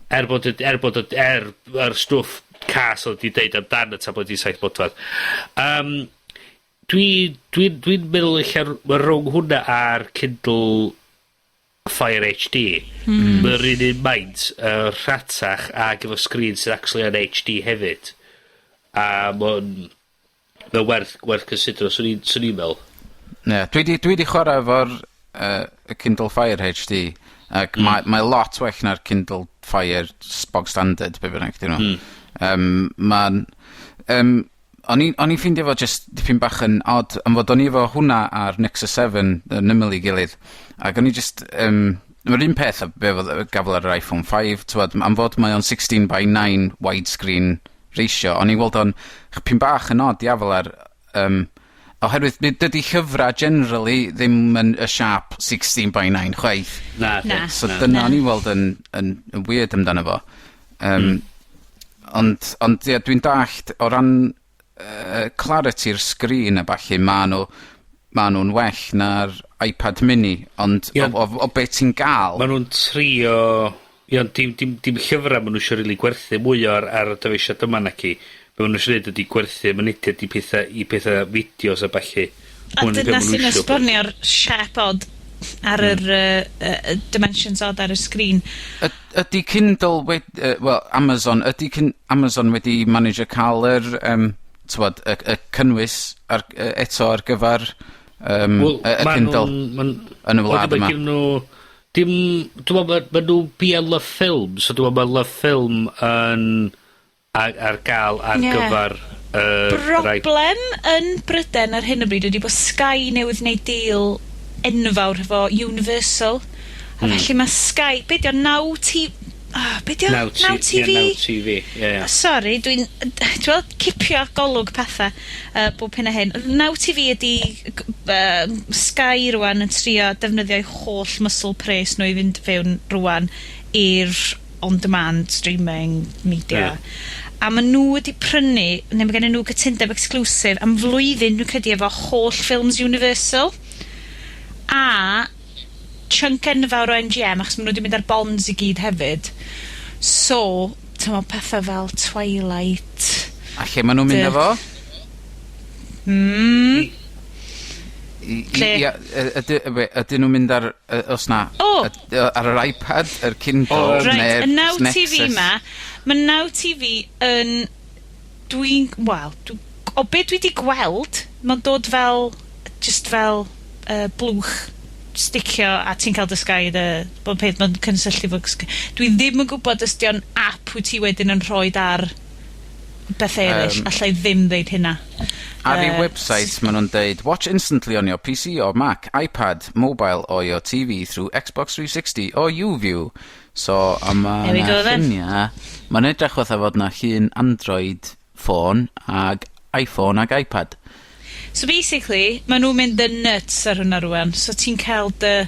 [SPEAKER 4] Er bod y, er bod y, er, er stwff cas oedd 'di deud amdan y tabledi 7 modfedd. Dwi'n meddwl ella ma' rhwng hwnna a'r Kindle Fire HD. Ma'r un un maint, rhatach ag efo sgrin sydd actually yn HD hefyd. A mae werth cysidro, swn i'n me'wl.
[SPEAKER 5] Ie, dwi 'di chwarae efo'r y Kindle Fire HD, ac mae lot well na'r Kindle Fire bog standard, be bynnag 'dyn nhw. Ma'n o'n i'n ffeindio fo jyst dipyn bach yn odd, am fod o'n i efo hwnna a'r Nexus 7 yn ymyl 'i gilydd, ac o'n i jyst, ma'r un peth â be' odd gafel ar yr iPhone 5, t'mod, am fod mae o'n 16 by 9 widescreen ratio, o'n i'n weld o'n chpyn bach yn od i afel ar, oherwydd mi dydi llyfra generally ddim yn y siâp 16 by 9 chwaith.
[SPEAKER 4] Na.
[SPEAKER 3] Na.
[SPEAKER 5] So
[SPEAKER 4] Na.
[SPEAKER 5] dyna o'n i weld yn weird amdano fo. Ond ie, dwi'n dallt o ran clarity'r sgrin a ballu, ma' nhw'n well na'r iPad mini, ond o be ti'n ga'l.
[SPEAKER 4] Ma' nhw'n trio. Ie, ond dim llyfra ma' nhw isio rili gwerthu mwy o ar y dyfeisiad yma naci. Be' ma' nhw isio neud ydi gwerthu mynediad i petha fideos a ballu.
[SPEAKER 3] A
[SPEAKER 4] Hwn yw be'
[SPEAKER 3] dyna
[SPEAKER 4] ma' nhw
[SPEAKER 3] sy'n
[SPEAKER 4] isio.
[SPEAKER 3] esbonio'r siap od ar yr dimensions odd ar y sgrin.
[SPEAKER 5] Ydy Kindle wel, Amazon, ydy Amazon wedi manage cael yr, t'mod, y cynnwys eto ar gyfer
[SPEAKER 4] Wel,
[SPEAKER 5] y
[SPEAKER 4] ma'
[SPEAKER 5] Kindle yn y wlad
[SPEAKER 4] Wel,
[SPEAKER 5] yma?
[SPEAKER 4] gynnu nhw. Dim, dwi'n meddwl, ma' nhw bia LoveFilm, so dwi'n meddwl ma' LoveFilm yn ar gael ar gyfer yr
[SPEAKER 3] Broblem yn Bryden ar hyn o bryd ydy bod Sky newydd wneud deal enfawr efo Universal. A felly mae Sky, be 'di o, Now T... Ah, be 'di o?
[SPEAKER 4] Now,
[SPEAKER 3] Now TV?
[SPEAKER 4] Ie, Now TV, ie.
[SPEAKER 3] Sorry, dwi'n weld cipio golwg pethau bob hyn a hyn. Now TV ydy Sky rwan yn trio defnyddio'u holl muscle pres nhw i fynd fewn rwan i'r on-demand streaming media. A ma' nhw wedi prynu, neu mae gen nhw gytundeb exclusive am flwyddyn, dwi'n credu, efo holl films Universal. A chunk enfawr o MGM, achos ma' nhw wedi mynd ar Bonds i gyd hefyd. So, t'mo' pethau fel Twilight.
[SPEAKER 5] A lle ma' nhw'n mynd â fo?
[SPEAKER 3] Lle?
[SPEAKER 5] Ie, ydyn nhw'n mynd ar, os na,
[SPEAKER 3] O!
[SPEAKER 5] ar yr iPad, yr Kindle,
[SPEAKER 4] O,
[SPEAKER 3] Right,
[SPEAKER 5] neu'r
[SPEAKER 3] y Now TV
[SPEAKER 5] Nexus?
[SPEAKER 3] ma, mae Now TV yn, dwi'n, wel, o be dwi 'di gweld, mae'n dod fel, just fel blwch sticio a ti'n cael dy Sky dy, bob peth mae'n cysylltu fo Sky. Dwi ddim yn gwybod os 'di o'n app wyt ti wedyn yn rhoi ar beth eraill. Alla i ddim ddeud hynna.
[SPEAKER 5] Ar ei website, maen nhw'n deud, "Watch instantly on your PC or Mac, iPad, mobile or your TV through Xbox 360 or YouView." So, a ma'
[SPEAKER 3] There we
[SPEAKER 5] 'na
[SPEAKER 3] go then.
[SPEAKER 5] llunia. Ma'n edrych fatha fod 'na llun Android phone ag iPhone ag iPad.
[SPEAKER 3] So basically, maen nhw'n mynd yn nuts ar hwnna rwan. So ti'n cael dy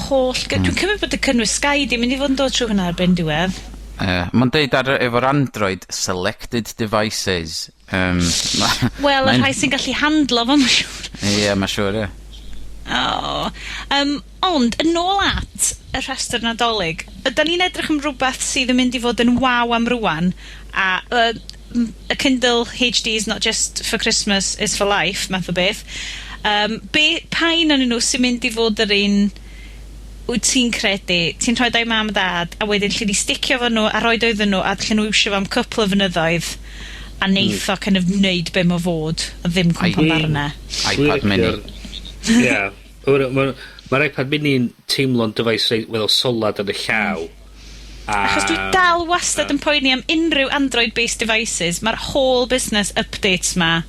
[SPEAKER 3] holl. Dwi'n cymryd bod y cynnwys Sky di mynd i fod yn dod trwy hwnna ar ben diwedd.
[SPEAKER 5] Ma'n deud ar efo'r Android, "selected devices".
[SPEAKER 3] Wel, y rhai sy'n gallu handlo fo, mae'n siŵr.
[SPEAKER 5] Ie, ma' siŵr, ie.
[SPEAKER 3] Oh. Ond, yn ôl at y rhestr Nadolig, ydan ni'n edrych am rhywbeth sydd yn mynd i fod yn waw am rwan, a y Kindle HD is not just for Christmas, it's for life, math o beth. Be, pa un o'n nhw sy'n mynd i fod yr un wyt ti'n credu, ti'n rhoi o'i mam a dad, a wedyn lle di sticio fo nhw a roid o iddyn nhw, a lle nhw iwsio fo am cwpl o flynyddoedd, a neith o kind of wneud be mae fod, a ddim cwmpo ddarna.
[SPEAKER 5] iPad mini.
[SPEAKER 4] Ie. Mae'r iPad mini'n teimlo'n dyfais reit weddol solad yn y llaw.
[SPEAKER 3] Achos dwi dal wastad yn poeni am unrhyw Android-based devices. Mae'r whole business updates ma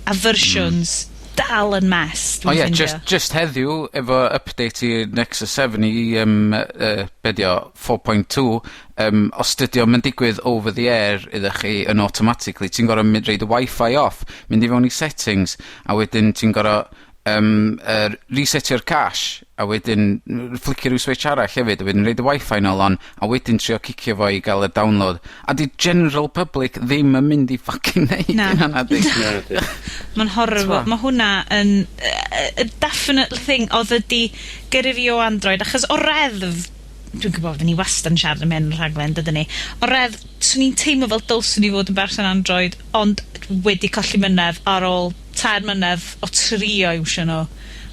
[SPEAKER 3] a versions dal yn mess,
[SPEAKER 5] O
[SPEAKER 3] dwi'n
[SPEAKER 5] ie,
[SPEAKER 3] ffindio.
[SPEAKER 5] just heddiw, efo update i Nexus 7 i, be 'di o, 4.2, os dydi o'm yn digwydd over the air iddo chi yn automatically, ti'n gor'o' mynd roid y Wi-Fi off, mynd i fewn i settings, a wedyn ti'n gor'o' resetio'r cache, a wedyn flicio ryw switch arall hefyd, a wedyn roid y Wi-Fi nôl on, a wedyn trio cicio fo i gael y download. A 'di general public ddim yn mynd i fucking neud
[SPEAKER 3] Na.
[SPEAKER 5] hynna, na di?
[SPEAKER 4] Na, di.
[SPEAKER 3] Mae'n horrible.
[SPEAKER 5] T'mo'?
[SPEAKER 3] Mae hwnna yn a definite thing oedd ydi gyrru fi o Android, achos o reddf, Dwi'n gwybod fod ni wastad yn siarad am hyn yn rhaglen, dydyn ni? Ond redd, 'swn i'n teimlo fel dylswn i fod yn berson Android, ond wedi colli mynedd ar ôl 3 mlynedd o trio iwsio nw.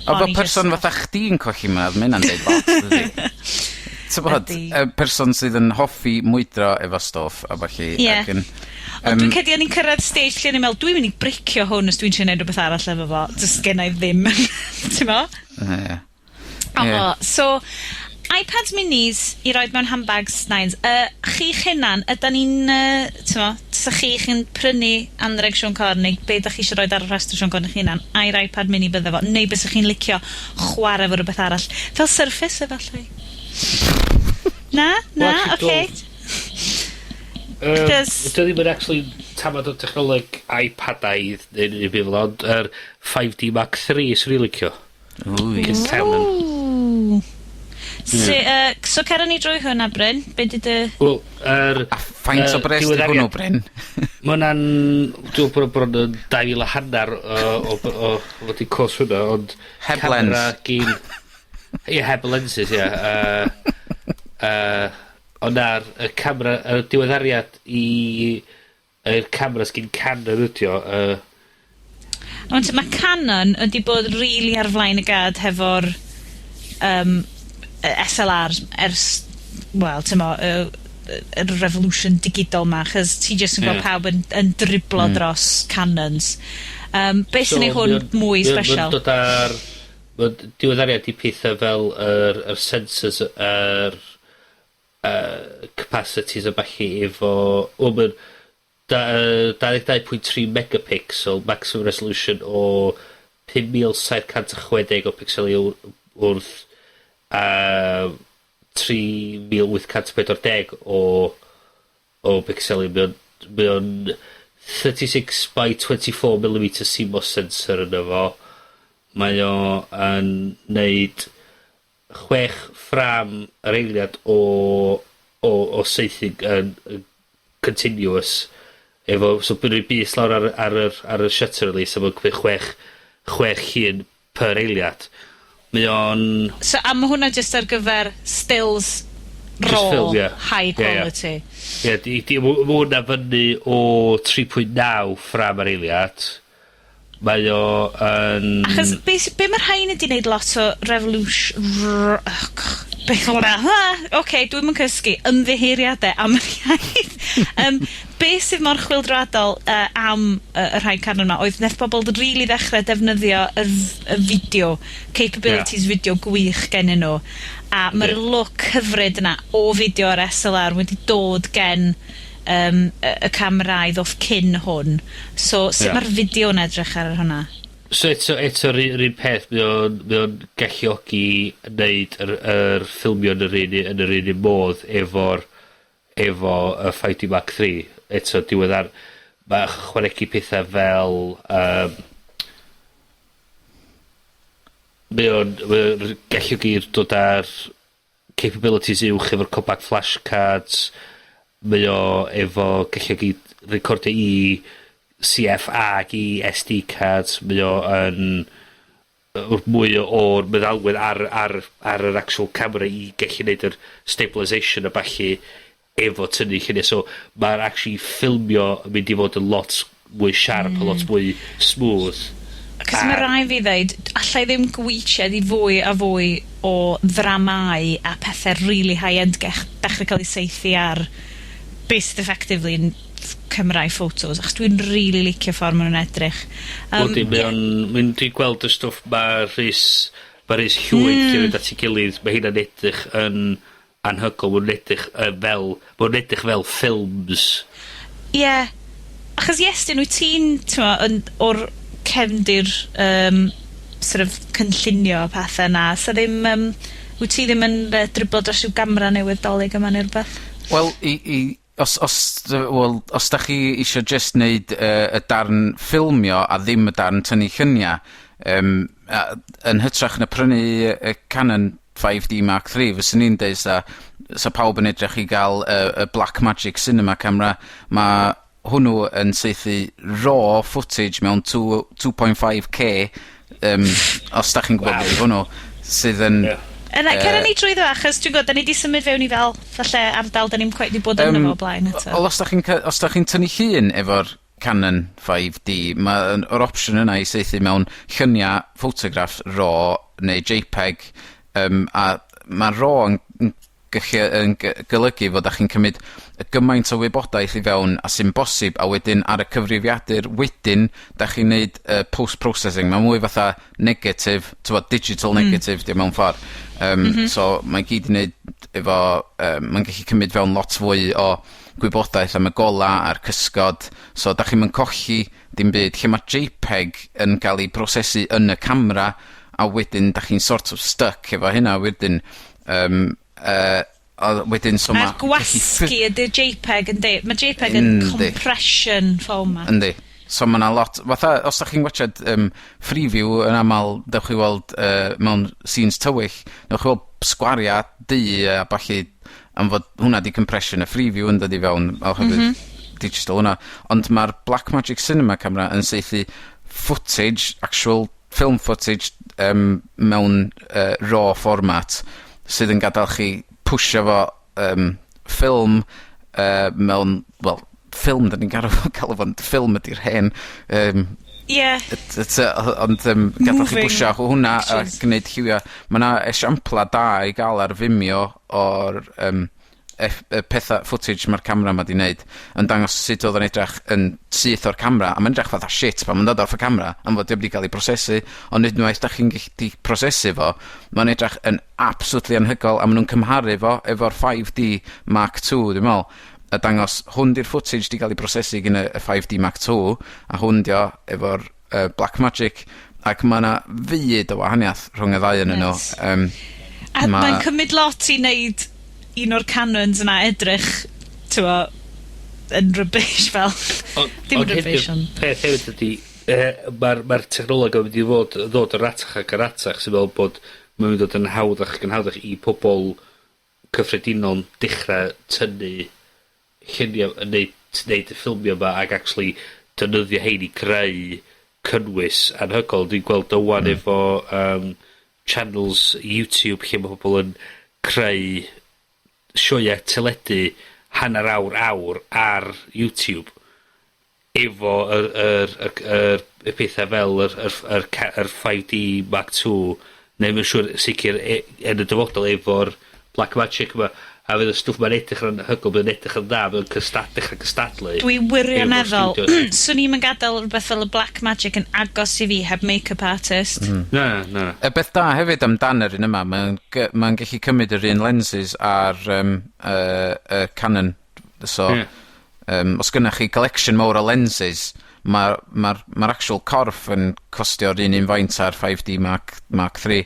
[SPEAKER 5] O fel person fatha chdi'n colli mynedd, ma' hynna'n deud lot, dydi? T'bod, y person sydd yn hoffi mwydro efo stwff a ballu...
[SPEAKER 3] Ie. ...ac yn Ond dwi'n credu o'n i'n cyrraedd stage lle o'n i'n me'wl dwi'n mynd i bricio hwn os dwi'n trio neud rwbeth arall efo fo, do's gennai ddim, t'mo'?
[SPEAKER 5] Ie.
[SPEAKER 3] O, so iPads minis i roid mewn handbags nines. Chi'ch hunan, ydan ni'n, t'mo', 'sa chi'ch yn prynu anreg Siôn Corn neu be' 'dach chi isio roid ar y rhestr Siôn Corn 'ych hunan, ai'r iPad mini bydde fo, neu bysach chi'n licio chware efo rwbeth arall, fel Surface efallai? Na? Na? Oce.
[SPEAKER 4] Achos... 'Di o ddim yn actually tamad o technoleg iPadaidd neu ddim byd fel 'a ond yr 5D Mark III swn i licio.
[SPEAKER 5] Ww ie.
[SPEAKER 4] Cyn Canon.
[SPEAKER 3] Ww. So yy so cer â ni drwy hwnna Bryn, be' 'di dy...
[SPEAKER 4] Wel yr...
[SPEAKER 5] A faint o bres 'di hwnnw Bryn?
[SPEAKER 4] Ma' wnna'n, dwi me'wl bod o bron yn dau fil a hannar o o o fod 'di cost hwnna ond...
[SPEAKER 5] Heb lens.
[SPEAKER 4] ...camera gin ie heb y lenses ie yy yy ond na'r y camera y diweddariad i yr cameras gin Canon ydi o yy.
[SPEAKER 3] Ond ma' Canon wedi bod rili ar flaen y gad hefo'r yym yy Ess El Ars ers, wel t'mo' y y yr revolution digidol 'ma, achos ti jyst yn gweld pawb yn yn driblo dros Canons. Yym beth sy'n neu' hwn mwy sbesial?
[SPEAKER 4] Ma'n dod ar ma'n diweddariad i petha fel yr yr sensors yr capacities a ballu efo, wel ma'n 22.3 megapixel maximum resolution o 5760 o picseli wrth 3840 o picseli. Mae o'n, mae o'n 36 by 24 millimeter CMOS sensor yno fo. Mae o yn neud chwech ffram yr eiliad o saethu yn continuous efo, so by' roi bys lawr ar y ar yr ar y shutter release a ma'n cymryd chwech llun per eiliad. Mae o'n...
[SPEAKER 3] So, a ma' hwnna jyst ar gyfer stills
[SPEAKER 4] Just
[SPEAKER 3] raw,
[SPEAKER 4] film, ie.
[SPEAKER 3] high
[SPEAKER 4] Ie, ie.
[SPEAKER 3] quality.
[SPEAKER 4] Ie, di di ma' hwnna fyny o 3.9 ffram yr eiliad. Mae o yn...
[SPEAKER 3] Achos be' sy, be' ma' rhain wedi neud lot o revolush- r- oh beth o' 'na? Oce, dwi'm yn cysgu. Ymddiheuriade am yr iaith. Be' sydd mor chwyldroadol am y rhai Canon 'ma oedd neth bobol rili ddechre defnyddio y fideo, capabilities fideo gwych gennyn nw, a ma'r look hyfryd yna o fideo ar SLR wedi dod gen y camerâu ddoth cyn hwn. So sut ma'r fideo'n edrych ar hwnna?
[SPEAKER 4] So eto 'r un peth, mae o'n galluogi neud yr ffilmio yn yr un un modd efo y 5D Mark III. Eto diweddar, ma' ychwanegu petha fel mae o'n galluogi dod ar capabilities uwch efo'r compact flash cards. Mae o efo galluogi recordio i CF ag i SD cards. Mae o yn mwy o'r meddalwedd ar yr actual camera i gallu neud yr stabilisation a ballu efo tynnu llunia. So ma'r actually ffilmio yn mynd i fod yn lot mwy sharp, a lot mwy smooth.
[SPEAKER 3] Cos ma' rai fi ddeud, allai ddim gweitiad i fwy a fwy o ddramau a pethe really high-end dechrau cael eu saethu ar beth sydd effectively yn Cymraeg photos, achos dwi'n really licio ffordd ma' nhw'n edrych.
[SPEAKER 4] Wel di, mae o'n, mae'n dwi'n gweld y stwff ma' Rhys Llwyd mm. 'di at ei gilydd, mae hynna'n edrych yn anhygoel, ma' nhw'n edrych fel ffilms.
[SPEAKER 3] Ie. Yeah. Achos Iestyn, wyt ti'n, t'mo', yn, o'r cefndir sort of cynllunio a pethe 'na, sa ddim, wyt ti ddim yn driblo dros ryw gamra newydd 'Dolig yma neu rwbeth?
[SPEAKER 5] Wel, i, os, wel, os da chi isio just neud y darn ffilmio a ddim y darn tynnu llunia, a, yn hytrach na prynu y Canon 5D Mark III, fyswn i'n deud sa pawb yn edrych i gael y Blackmagic Cinema Camera. Ma' hwnnw yn saethu raw footage mewn 2, 2.5K, os da chi'n gwybod beth yw hwnnw, sydd yn
[SPEAKER 4] Ie.
[SPEAKER 3] Yna, cer ni drwyddo, achos dwi'n gwybod, da ni 'di symud fewn i fel, falle ardal da ni'm cweit 'di bod yno fo o blaen eto.
[SPEAKER 5] Wel, os 'dach chi'n tynnu llun efo'r Canon 5D, ma' yn, yr opsiwn yna i saethu mewn llunia' ffotograff RAW neu JPEG, a ma' RAW yn gallu yn golygu fod 'dach chi'n cymyd y gymaint o wybodaeth i fewn a sy'n bosib, a wedyn ar y cyfrifiadur wedyn 'dach chi'n neud y post processing. Ma'n mwy fatha negative, t'mod, digital negative 'di o mewn ffor. So mae gyd i neud efo mae'n gallu cymyd fewn lot fwy o gwybodaeth am y gola a'r cysgod, so 'dach chi'm yn colli dim byd. Lle ma' JPEG yn ga'l 'i prosesu yn y camera, a wedyn 'dach chi'n sort of stuck efo hynna wedyn, a wedyn so
[SPEAKER 3] ma'... A'r gwasgu ydy'r JPEG, yndi? Ma' JPEG yn compression format.
[SPEAKER 5] Yndi. So ma' 'na lot, fatha os 'dach chi'n watsiad Freeview yn amal, dewch chi weld mewn scenes tywyll, newch chi weld sgwaria du a ballu am fod hwnna 'di compression y Freeview yn dod i fewn oherwydd digital hwnna. Ond ma'r Blackmagic Cinema Camera yn saethu footage, actual film footage, mewn raw format sydd yn gadal chi pwsio fo ffilm mewn, wel, ffilm 'dan ni'n galw fo'n ffilm ydi'r hen Ond gadal chi bwsio hwnna a gneud lliwia. Ma' 'na esiampla da i ga'l ar Vimeo o'r y petha footage ma'r camera 'ma 'di neud yn dangos sut odd o'n edrach yn syth o'r camera, a ma'n edrach fatha shit pan ma'n dod off y camera am fod dim 'di ga'l 'i prosesu, ond unwaith 'dach chi'n gallu prosesu fo, ma'n edrach yn absolutely anhygoel, a ma' nw'n cymharu fo efo'r 5D Mark II, dwi'n me'wl, a dangos hwn 'di'r footage 'di ga'l 'i prosesu gin y 5D Mark II, a hwn 'di o efo'r Blackmagic, ac ma' 'na fyd o wahaniath rhwng y ddau ynnyn nw.
[SPEAKER 3] A mae'n cymryd lot i neud un o'r Canons yna edrych, t'mo', yn rubbish fel. Dim
[SPEAKER 4] Ond
[SPEAKER 3] rubbish, ond
[SPEAKER 4] peth hefyd ydi, ma'r technoleg yn mynd i fod ddod yn ratach ac yn ratach, sy'n meddwl bod mae'n mynd i ddod yn hawddach ac yn hawddach i pobol cyffredinol dechra tynnu llunia' yn neud y ffilmia 'ma ag actually defnyddio hein i creu cynnwys anhygol. Dwi'n gweld o ŵan efo channels YouTube lle ma' pobol yn creu sioea teledu hanner awr, awr ar YouTube efo yr yr y yr y petha fel yr 5D Mark II, neu mae'n siŵr sicr yn y dyfodol efo'r Blackmagic yma, a fydd y stwff ma'n edrych yn anhygoel, bydd yn edrych yn dda, bydd yn dechra cystadlu.
[SPEAKER 3] Dwi wirioneddol, swn i'm yn gadael rhywbeth fel y Blackmagic yn agos i fi heb make-up artist.
[SPEAKER 4] Na, na.
[SPEAKER 5] Y beth da hefyd amdan yr un yma, mae'n gallu cymryd yr un lenses ar y Canon. So, os gynnach chi collection mawr o lenses, ma'r actual corff yn costio'r un faint ar 5D Mark III.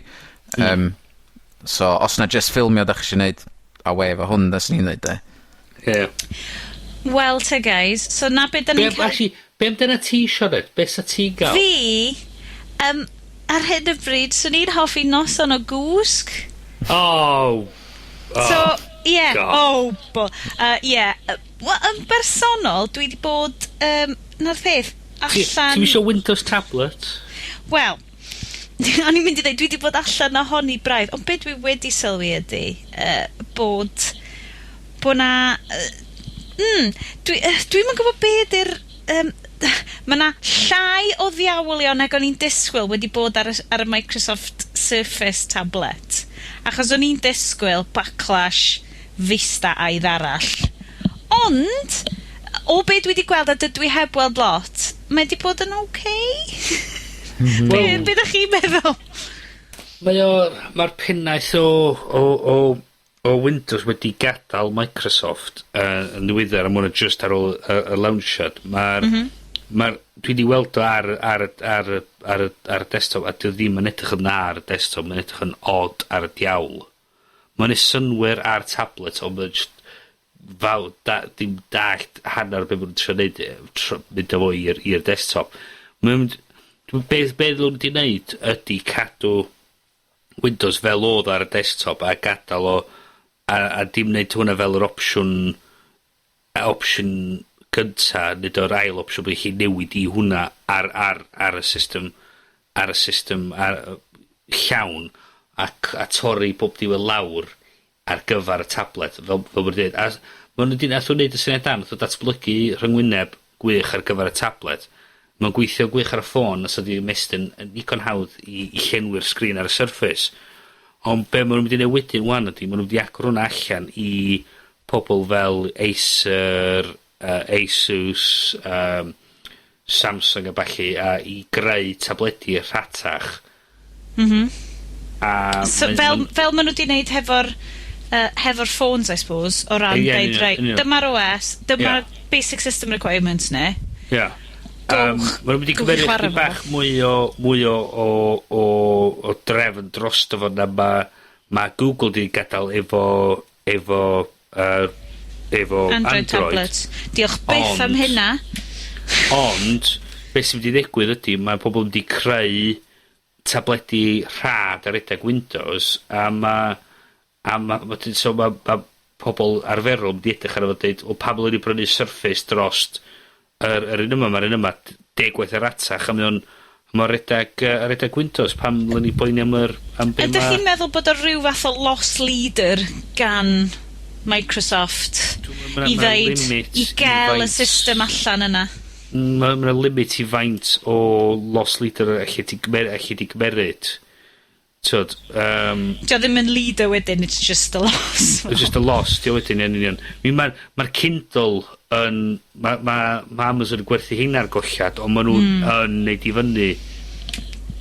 [SPEAKER 5] So, os na just ffilmio dach chi isio neud, a we efo hwn, fyswn i'n ddeud, de.
[SPEAKER 3] Wel te guys, so na be' 'dan ni'n
[SPEAKER 4] Be' actually, be' amdana ti, Sioned? Be' sa ti'n ga'l?
[SPEAKER 3] Fi, ar hyn o bryd, swn i'n hoffi noson o gwsg.
[SPEAKER 4] Oh! Oh,
[SPEAKER 3] So, ie.
[SPEAKER 4] God.
[SPEAKER 3] Oh, bo. Ie. Wel, yn bersonol, dwi 'di bod, 'na'r peth, allan.
[SPEAKER 4] Ti'm isio Windows tablet?
[SPEAKER 3] Wel, o'n i'n mynd i ddweud, dwi 'di bod allan ohoni braidd, ond be' dwi wedi sylwi ydi, bod 'na, dwi'm yn gwbod be' ydi'r, ma' 'na llai o ddiawlion nag o'n i'n disgwyl wedi bod ar y Microsoft Surface tablet. Achos o'n i'n disgwyl backlash Vista aidd arall. Ond, o be dwi 'di gweld, a dydw i heb weld lot, mae 'di bod yn okay. Be 'dach chi'n meddwl?
[SPEAKER 4] Mae'r pennaeth o Windows wedi gadael Microsoft yn ddiweddar, a ma' hwnna just ar ôl y launchiad. Dwi 'di weld o ar y desktop, a 'di o ddim yn edrych yn dda ar y desktop, mae'n edrych yn odd ar y diawl. Mae'n neud synnwyr ar tablet, ond mae'n just fawr, da, dim dallt hanner be' ma' nw'n trio neud, mynd â fo i'r desktop. Mae'n mynd, dwi'n be' ddylwn nhw 'di neud ydi cadw Windows fel odd ar y desktop a gadal o, a dim neud hwnna fel yr opsiwn gynta, nid o'r ail opsiwn bod chi newid i hwnna ar y system, ar y system, ar, llawn. a torri bob dim i lawr ar gyfar y tablet, fel ma' nw deud. A ma' nw 'di, nath nw neud y syniad da, nath nw datblygu rhyngwyneb gwych ar gyfar y tablet. Ma'n gweithio gwych ar y ffôn, os ydi ymestyn yn ddigon hawdd i llenwi'r sgrin ar y Surface. Ond be' ma' nw mynd i neud wedyn 'wan ydi ma' nw mynd i agor hwnna allan i pobol fel Acer, Asus, Samsung a ballu, a i greu tabledi rhatach. A
[SPEAKER 3] So fel, fel ma' nw 'di neud hefo'r ffôns I suppose, o ran
[SPEAKER 4] Ie,
[SPEAKER 3] deud
[SPEAKER 4] union,
[SPEAKER 3] reit,
[SPEAKER 4] union.
[SPEAKER 3] dyma'r OS, dyma'r basic system requirements ne.
[SPEAKER 4] Ia. Ma' nw mynd i
[SPEAKER 3] Gowch i
[SPEAKER 4] gymeryd
[SPEAKER 3] chwara
[SPEAKER 4] chydig
[SPEAKER 3] efo
[SPEAKER 4] bach mwy o drefn drosto fo na ma' Google 'di gadal efo
[SPEAKER 3] Android,
[SPEAKER 4] Android.
[SPEAKER 3] tablets. Diolch byth am hynna.
[SPEAKER 4] Ond, beth sy'n mynd i ddigwydd ydy, mae pobl yn mynd i creu tabledi rhad ar redag Windows, a ma', wedyn, so ma' pobol arferol mynd i edrych arno fo a deud, "O, pam ddylwn i brynu Surface drost yr un yma? Ma'r un yma 10 gwaith yr ratach, a mae o'n redag Windows, pam ddylwn i boeni am be
[SPEAKER 3] Ydych
[SPEAKER 4] ma'"
[SPEAKER 3] chi'n meddwl bod o ryw fath o loss leader gan Microsoft i
[SPEAKER 4] Ma'
[SPEAKER 3] ddeud,
[SPEAKER 4] limit
[SPEAKER 3] i gael y
[SPEAKER 4] faint
[SPEAKER 3] system allan yna?
[SPEAKER 4] Ma' limit i faint o loss leader allu ti gymeryd. T'wod,
[SPEAKER 3] Dio ddim yn leader wedyn, it's just a loss.
[SPEAKER 4] It's just a loss, di o wedyn yn union. Mi ma'r Kindle yn, ma' Amazon yn gwerthu heina ar gollad, ond ma' nhw'n yn neud i fyny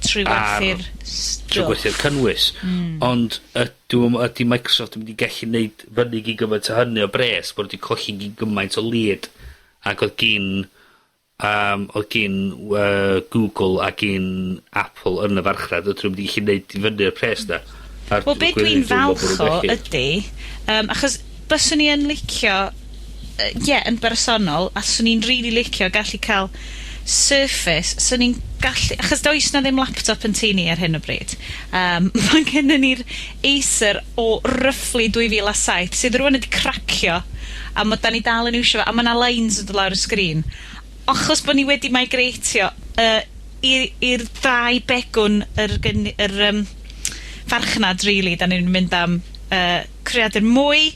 [SPEAKER 3] Trwy werthu'r
[SPEAKER 4] trwy
[SPEAKER 3] stwff.
[SPEAKER 4] gwerthu'r cynnwys. Ond ydy Microsoft yn mynd i gallu neud fyny gyn gymaint o hynny o bres, bod wedi colli gyn gymaint o lead, ac oedd gin Google a gin Apple yn y farchnad, ydyn nhw'n mynd i gallu neud i fyny'r pres na? A'r
[SPEAKER 3] Wel, be
[SPEAKER 4] gwirionedd
[SPEAKER 3] dwi'n
[SPEAKER 4] dwi'n meddwl
[SPEAKER 3] falch
[SPEAKER 4] bod
[SPEAKER 3] o
[SPEAKER 4] nhw'n gallu.
[SPEAKER 3] ydy, achos byswn i yn licio, ie, yeah, yn bersonol, a swn i'n really licio gallu cael Surface, swn i'n gallu, achos does na ddim laptop yn tŷ ni ar hyn o bryd. Mae gennym ni'r Acer o roughly 2007, sydd rŵan wedi cracio, a ma' 'dan ni dal yn iwsio fo, a ma' 'na lines yn dod lawr y sgrin. Achos bod ni wedi migratio i'r ddau begwn yr farchnad, really, da ni'n mynd am creadur mwy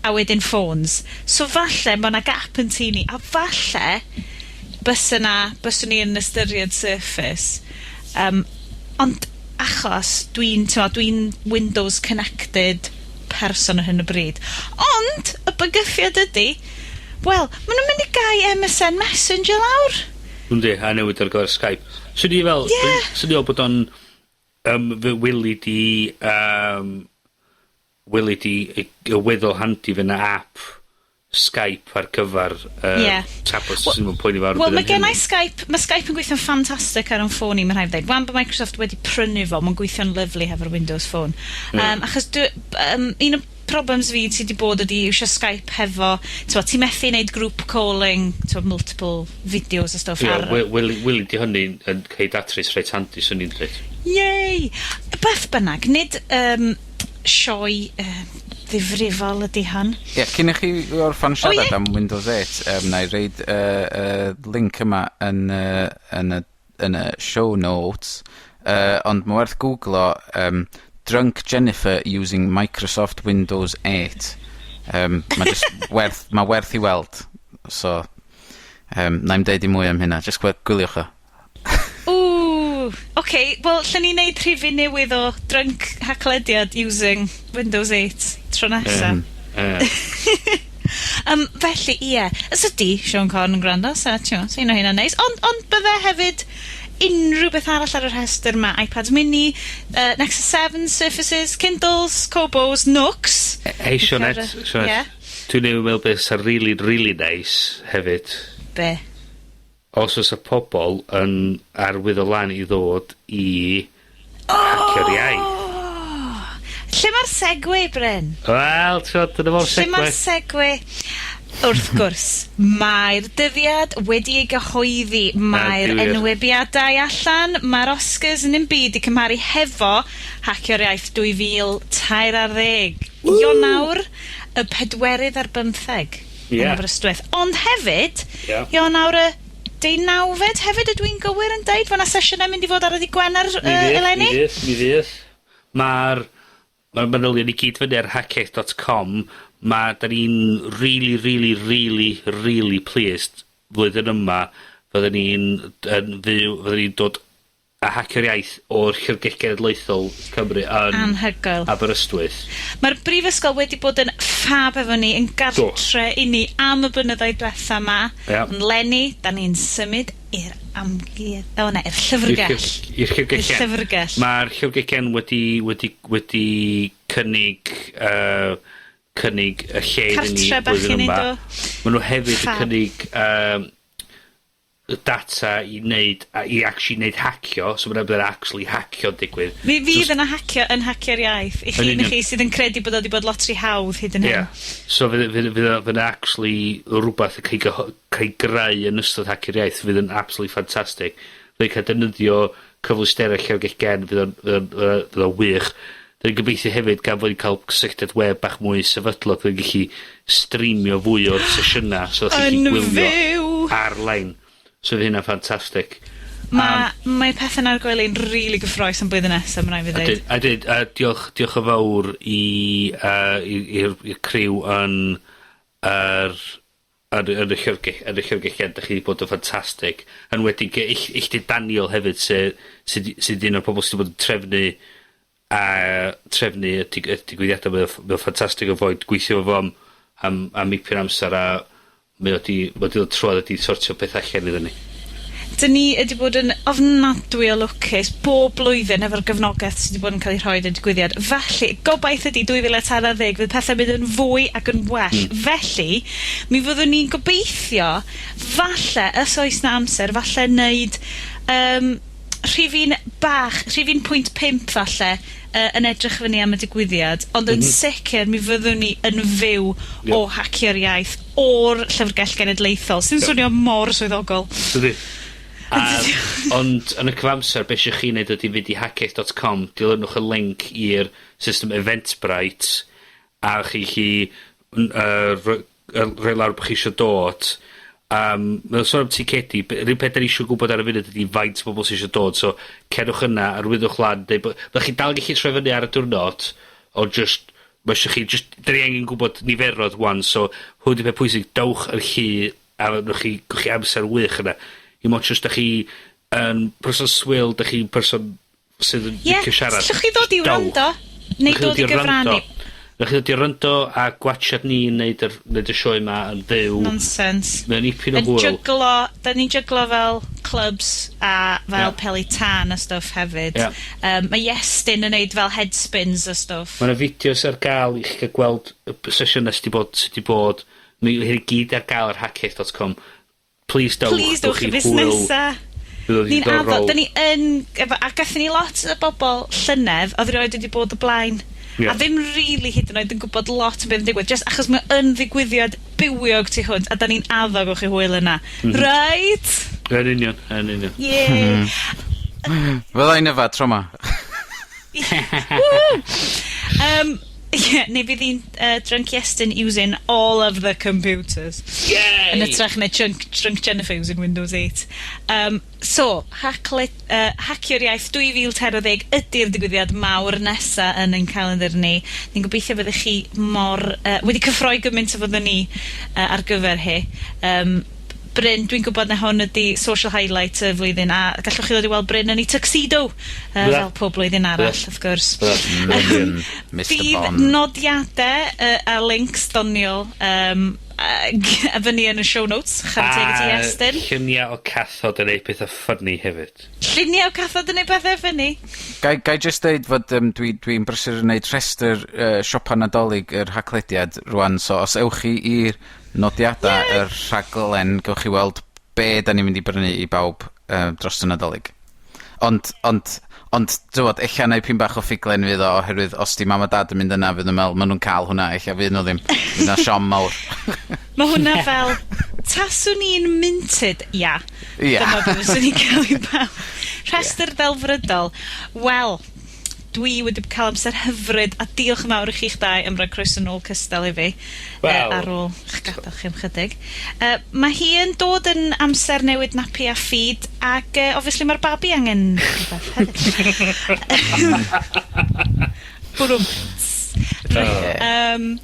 [SPEAKER 3] a wedyn ffôns. So falle ma' 'na gap yn tŷ ni, a falle byswn ni yn ystyried Surface. Ond achos dwi'n, t'mo', dwi'n Windows connected person ar hyn o bryd. Ond y bygythiad ydy, wel, ma' nhw'n mynd i gau MSN Messenger lawr.
[SPEAKER 4] Yndi, a newid ar gyfer Skype. Swn i fel, swn i fel bod o'n, fe weli di y weddol handi fe na app Skype ar gyfer tablet, sy'n yn poeni fawr.
[SPEAKER 3] Wel, mae gennai Skype, mae Skype yn gweithio'n ffantastig ar 'yn ffôn i, mae'n rhaid dweud. Wan bod Microsoft wedi prynu fo, mae'n gweithio'n lyfli hefo'r Windows Phone. Achos un o problems fi sydd wedi bod ydi iwsio Skype hefo, t'mo', ti methu neud group calling, t'mo', multiple videos a stwff
[SPEAKER 4] Ie,
[SPEAKER 3] ar
[SPEAKER 4] weli di hynny yn cael ei datrys reit handi, swn i'n dweud.
[SPEAKER 3] Yay! Beth bynnag, nid sioe ddifrifol ydy hon.
[SPEAKER 5] Ie, cyn i chi orffan siarad am Windows 8, na i reid link yma yn y show notes, ond mae werth googlo "Drunk Jennifer using Microsoft Windows 8". Mae just werth, mae werth i weld. So, na i'm deud i mwy am hynna, just gwyliwch o.
[SPEAKER 3] Ww, oce, wel, lle ni wneud rhifyn newydd o Drunk Haclediad using Windows 8 tro nesa. Felly, ie, os ydy Siôn Corn yn gwrando, so, ti'n so un o hynna'n neis. Ond bydde hefyd unrhyw beth arall ar y rhestr yma, iPads mini, Nexus 7, Surfaces, Kindles, Kobos, Nooks.
[SPEAKER 4] Hei, Sionet, Sionet. Dwi'n newid meddwl beth sy'n really, really nice hefyd.
[SPEAKER 3] Be?
[SPEAKER 4] Os oes y pobol yn arwyddo lan i ddod i Hacio'r Iaith.
[SPEAKER 3] Oh! Lle mae'r segue, Bryn?
[SPEAKER 4] Wel, ti'n dyna fo'r
[SPEAKER 3] Lle mae'r
[SPEAKER 4] segue.
[SPEAKER 3] segue? Wrth gwrs, mae'r dyddiad wedi ei gyhoeddi. Mae'r
[SPEAKER 4] wir.
[SPEAKER 3] enwebiadau allan. Mae'r Oscars yn un byd i cymharu hefo Hacio'r Iaith 2013. Ionawr y 24 yn Aberystwyth. Ond hefyd, Ionawr y 19 hefyd, ydw i'n gywir yn deud fod 'na sesiynau mynd i fod ar y dydd Gwener
[SPEAKER 4] Mi fydd,
[SPEAKER 3] eleni?
[SPEAKER 4] Mi fydd, mi fydd. Ma'r ma'r manylion i gyd fyny ar haciaith dot com. Ma' 'dan ni'n rili rili rili rili pleased flwyddyn yma fydden ni'n yn fyw, fydden ni'n dod a Hacio'r Iaith o'r Llyfrgell Genedlaethol Cymru yn...
[SPEAKER 3] Anhygoel.
[SPEAKER 4] Aberystwyth.
[SPEAKER 3] Mae'r brifysgol wedi bod yn ffab efo ni, yn gartre i ni am y blynyddoedd dwetha 'ma.
[SPEAKER 4] Ia.
[SPEAKER 3] Ond leni, 'dan ni'n symud i'r amguedd-, o na, i'r llyfrgell.
[SPEAKER 4] I'r llyfrgell.
[SPEAKER 3] I'r llyfrgell.
[SPEAKER 4] Ma'r llyfrgell gen wedi wedi wedi cynnig cynnig y lle iddyn ni
[SPEAKER 3] Cartre bach i
[SPEAKER 4] blwyddyn
[SPEAKER 3] ni,
[SPEAKER 4] yma.
[SPEAKER 3] do?
[SPEAKER 4] Ma' nw hefyd yn
[SPEAKER 3] Ffab.
[SPEAKER 4] cynnig y data i neud, a i actually neud hacio, so ma' 'na bydde actually hacio'n digwydd.
[SPEAKER 3] Mi fydd
[SPEAKER 4] So
[SPEAKER 3] yna hacio yn Hacio'r Iaith. I chi,
[SPEAKER 4] Yn union.
[SPEAKER 3] chi sydd yn credu bod o 'di bod lot rhy hawdd hyd yn hyn.
[SPEAKER 4] Ie. So fydd fydd fydd o fydd 'na actually rwbath yn ca'l 'i ca'l 'i greu yn ystod Hacio'r Iaith fydd yn absolutely fantastic. Fydd yn ca'l defnyddio cyfleusterau Llyfrgell Gen, fydd o'n fydd o'n fydd o'n wych. 'Dan ni'n gobeithio hefyd gan fod ni'n ca'l cysylltiad we bach mwy sefydlog fydd yn gellu streamio fwy o'r sesiyna so chi'n
[SPEAKER 3] Yn
[SPEAKER 4] gallu gwylio
[SPEAKER 3] fyw!
[SPEAKER 4] ar-lein. So fydd hynna'n ffantastic.
[SPEAKER 3] Ma' mae pethe'n argoeli'n rili gyffrous am blwyddyn nesa, ma' raid fi
[SPEAKER 4] A
[SPEAKER 3] ddeud.
[SPEAKER 4] dyd, a dyd, a diolch, diolch yn fawr i i- i'r criw yn yr yn, yn y llyfrgell, yn y llyfrgell, 'dach chi 'di bod yn ffantastig. Yn wedi Illtud Daniel hefyd, sy sy sydd un o'r pobol sydd 'di bod yn trefnu a trefnu y dig- y digwyddiada. Mae o ffantastig o foi, gweithio efo fo am ipyn amser a mae o 'di dod trwodd a 'di sortio peth allan iddyn ni.
[SPEAKER 3] 'Dyn ni wedi bod yn ofnadwy o lwcus bob blwyddyn efo'r gefnogaeth sydd wedi bod yn cael ei rhoi y digwyddiad. Felly, gobaith ydi 2020 fydd pethau'n mynd yn fwy ac yn well. Felly, mi fyddwn ni'n gobeithio, falle, os oes 'na amser, falle neud rhifyn bach, rhifyn pwynt pump falle, yn edrych fyny am y digwyddiad, ond yn sicr mi fyddwn ni yn fyw o Hacio'r Iaith o'r Llyfrgell Genedlaethol, sy'n swnio mor swyddogol.
[SPEAKER 4] Dydi? Ond yn y cyfamser, be' eisiau chi neud ydi fynd i haciaith dot com, dilynwch y link i'r system Eventbrite, a chi 'llu rhoi lawr bo' chi isio dod. Mae o'n sôn am ticedi, yr un peth 'dan ni isio gwbod ar y funud ydi faint o bobol sy isio dod, so cerwch yna, arwyddwch lan, deud bo'... Fyddech chi dal yn gallu troi fyny ar y diwrnod, ond just, ma' isio chi just, 'dan ni angen gwbod niferodd ŵan, so hwn 'di peth pwysig, dowch yn llu, a newch chi, gewch chi amser wych yna. Dim ots os 'dach chi yn person swil, 'dach chi'n person sydd yn licio siarad.
[SPEAKER 3] Allwch chi ddod i wrando, neu
[SPEAKER 4] Newch chi
[SPEAKER 3] dod i gyfrannu.
[SPEAKER 4] Newch chi ddod i wrando a gwatshad ni neud yr, neud y sioe 'ma yn fyw.
[SPEAKER 3] Nonsense.
[SPEAKER 4] Mae o'n ipyn o
[SPEAKER 3] Yn
[SPEAKER 4] hwyl.
[SPEAKER 3] jyglo, da ni'n jyglo fel clubs a fel peli tân a stwff hefyd. Mae Iestyn yn neud fel headspins a stwff.
[SPEAKER 4] Ma' 'na fideos ar ga'l i chi ga'l gweld y sesiyna sy 'di bod, sy 'di bod. Mae hyn i gyd ar ga'l ar haciaith dot com. Please dowch.
[SPEAKER 3] Please dowch i
[SPEAKER 4] gewch chi hwyl.
[SPEAKER 3] fusnesa.
[SPEAKER 4] Fydd o'n
[SPEAKER 3] Ni'n addo,
[SPEAKER 4] ddiddorol.
[SPEAKER 3] da ni yn, efo, a gathon ni lot o bobl llynedd, oedd erioed wedi bod o blaen. A ddim really hyd yn oed yn gwybod lot o beth yn digwydd, just achos mae yn ddigwyddiad bywiog tu hwnt, a da ni'n addo gewch chi hwyl yna. Right?
[SPEAKER 4] Yn union, yn union.
[SPEAKER 3] Yeah.
[SPEAKER 5] Fydda i'n yfad tro 'ma.
[SPEAKER 3] Woo! Yeah, neu fydd hi'n drunk Iestyn using all of the computers.
[SPEAKER 4] Yay!
[SPEAKER 3] Yn hytrach na drunk Jennifer using Windows 8. So, Hacio'r Iaith 2020 ydy'r digwyddiad mawr nesa yn ein calendar ni. Ni'n gobeithio byddech chi mor wedi cyffroi gymaint o fyddwn ni ar gyfer hi. Bryn, dwi'n gwybod na hwn ydy social highlight y flwyddyn, a gallwch chi ddod i weld Bryn yn ei tuxedo, fel pob blwyddyn arall, wrth gwrs.
[SPEAKER 5] Mr
[SPEAKER 3] Bydd
[SPEAKER 5] Bond.
[SPEAKER 3] nodiadau a links doniol a fyny yn y show notes. Chwarae teg i ti, Iestyn.
[SPEAKER 4] Lluniau o cathod yn neud pethau funny hefyd.
[SPEAKER 3] Lluniau o cathod yn neud pethau funny.
[SPEAKER 5] Gai just deud fod dwi'n brysur yn neud rhestr siopa Nadolig yr Haclediad rwan, so os ewch chi i'r nodiadau yr rhaglen, gewch chi weld be da ni'n mynd i brynu i bawb dros y Nadolig. Ond, tywod, ella neu pyn bach o ffuglen fydd o, oherwydd os di mam a dad yn mynd yna, fydd nhw'n meddwl, ma' nhw'n cael hwnna, ella fydd nhw ddim. Fydd 'na siom mawr.
[SPEAKER 3] Mae hwnna fel, taswn i'n minted, ia. Dyma be fyswn i'n cael i bawb. Rhestr ddelfrydol. Wel, dwi wedi cael amser hyfryd, a diolch yn fawr i chi'ch dau am roi croeso nôl cystal i fi.
[SPEAKER 4] Wel.
[SPEAKER 3] Ar ôl eich gadael chi am chydig. Mae hi yn dod yn amser newid nappy a feed, ac obviously mae'r babi angen rhywbeth hefyd. Bwrwm. Reit,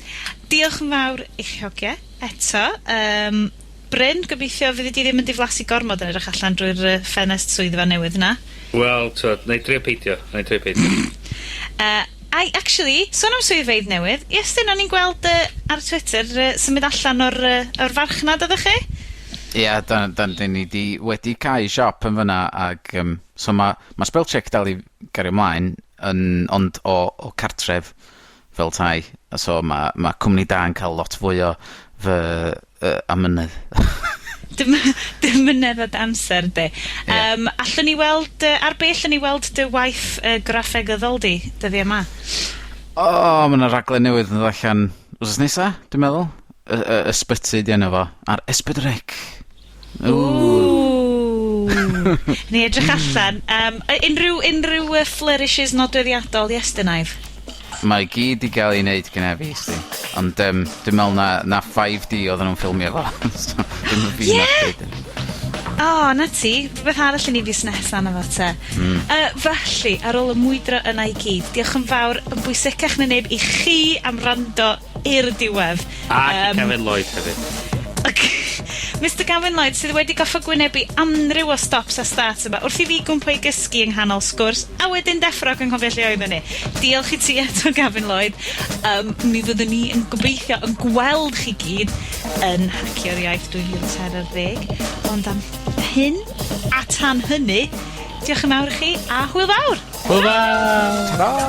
[SPEAKER 3] diolch yn fawr i chi hogie, eto. Bryn, gobeithio fyddi di ddim yn diflasu gormod yn edrych allan drwy'r ffenest swyddfa newydd 'na.
[SPEAKER 4] Wel, t'mod, 'nai drio peidio, 'nai drio peidio.
[SPEAKER 3] I, actually, sôn am swyddfeydd newydd, Iestyn, o'n i'n gweld ar Twitter symud allan o'r farchnad oeddech chi?
[SPEAKER 5] Ie, dan ni wedi cau siop yn fyna ag so ma Spellcheck dal i gario ymlaen yn, ond o cartref fel tai. So ma cwmni da yn cael lot fwy o fy amynedd.
[SPEAKER 3] Dim mynedd o amser, de.
[SPEAKER 5] Ie.
[SPEAKER 3] Allwn ni weld, ar be allwn ni weld dy waith graffegyddol di, dyddia yma?
[SPEAKER 5] O, ma' 'na raglen newydd yn dod allan wsos nesa, dwi'n meddwl. Y Ysbyty 'di enw fo, ar S4C.
[SPEAKER 3] Ww. Ni edrych allan. Unrhyw flourishes nodweddiadol Iestynaidd?
[SPEAKER 5] Mae i gyd i gael ei wneud gyda fi, sti. Ond dwi'n meddwl na 5D oedden nhw'n ffilmio fo. So, dim yn fi nath deud hyn.
[SPEAKER 3] O, oh, na ti. Rhywbeth arall i ni fis nesa na fo te. Felly, ar ôl y mwydro yna i gyd, diolch yn fawr yn bwysicach na neb i chi am wrando i'r diwedd.
[SPEAKER 4] Ac i Gavin Lloyd hefyd.
[SPEAKER 3] Ac Mr Gavin Lloyd sydd wedi goffo gwynebu amryw o stops a starts yma wrth i fi gwmpo i gysgu yng nghanol sgwrs a wedyn deffro ac yn cofio lle oeddwn ni. Diolch i ti eto, Gavin Lloyd. Mi fyddwn ni yn gobeithio yn gweld chi gyd yn Hacio'r Iaith 2010. Ond am hyn a tan hynny, diolch yn fawr i chi a hwyl fawr!
[SPEAKER 4] Hwyl fawr!
[SPEAKER 5] Ta-ra!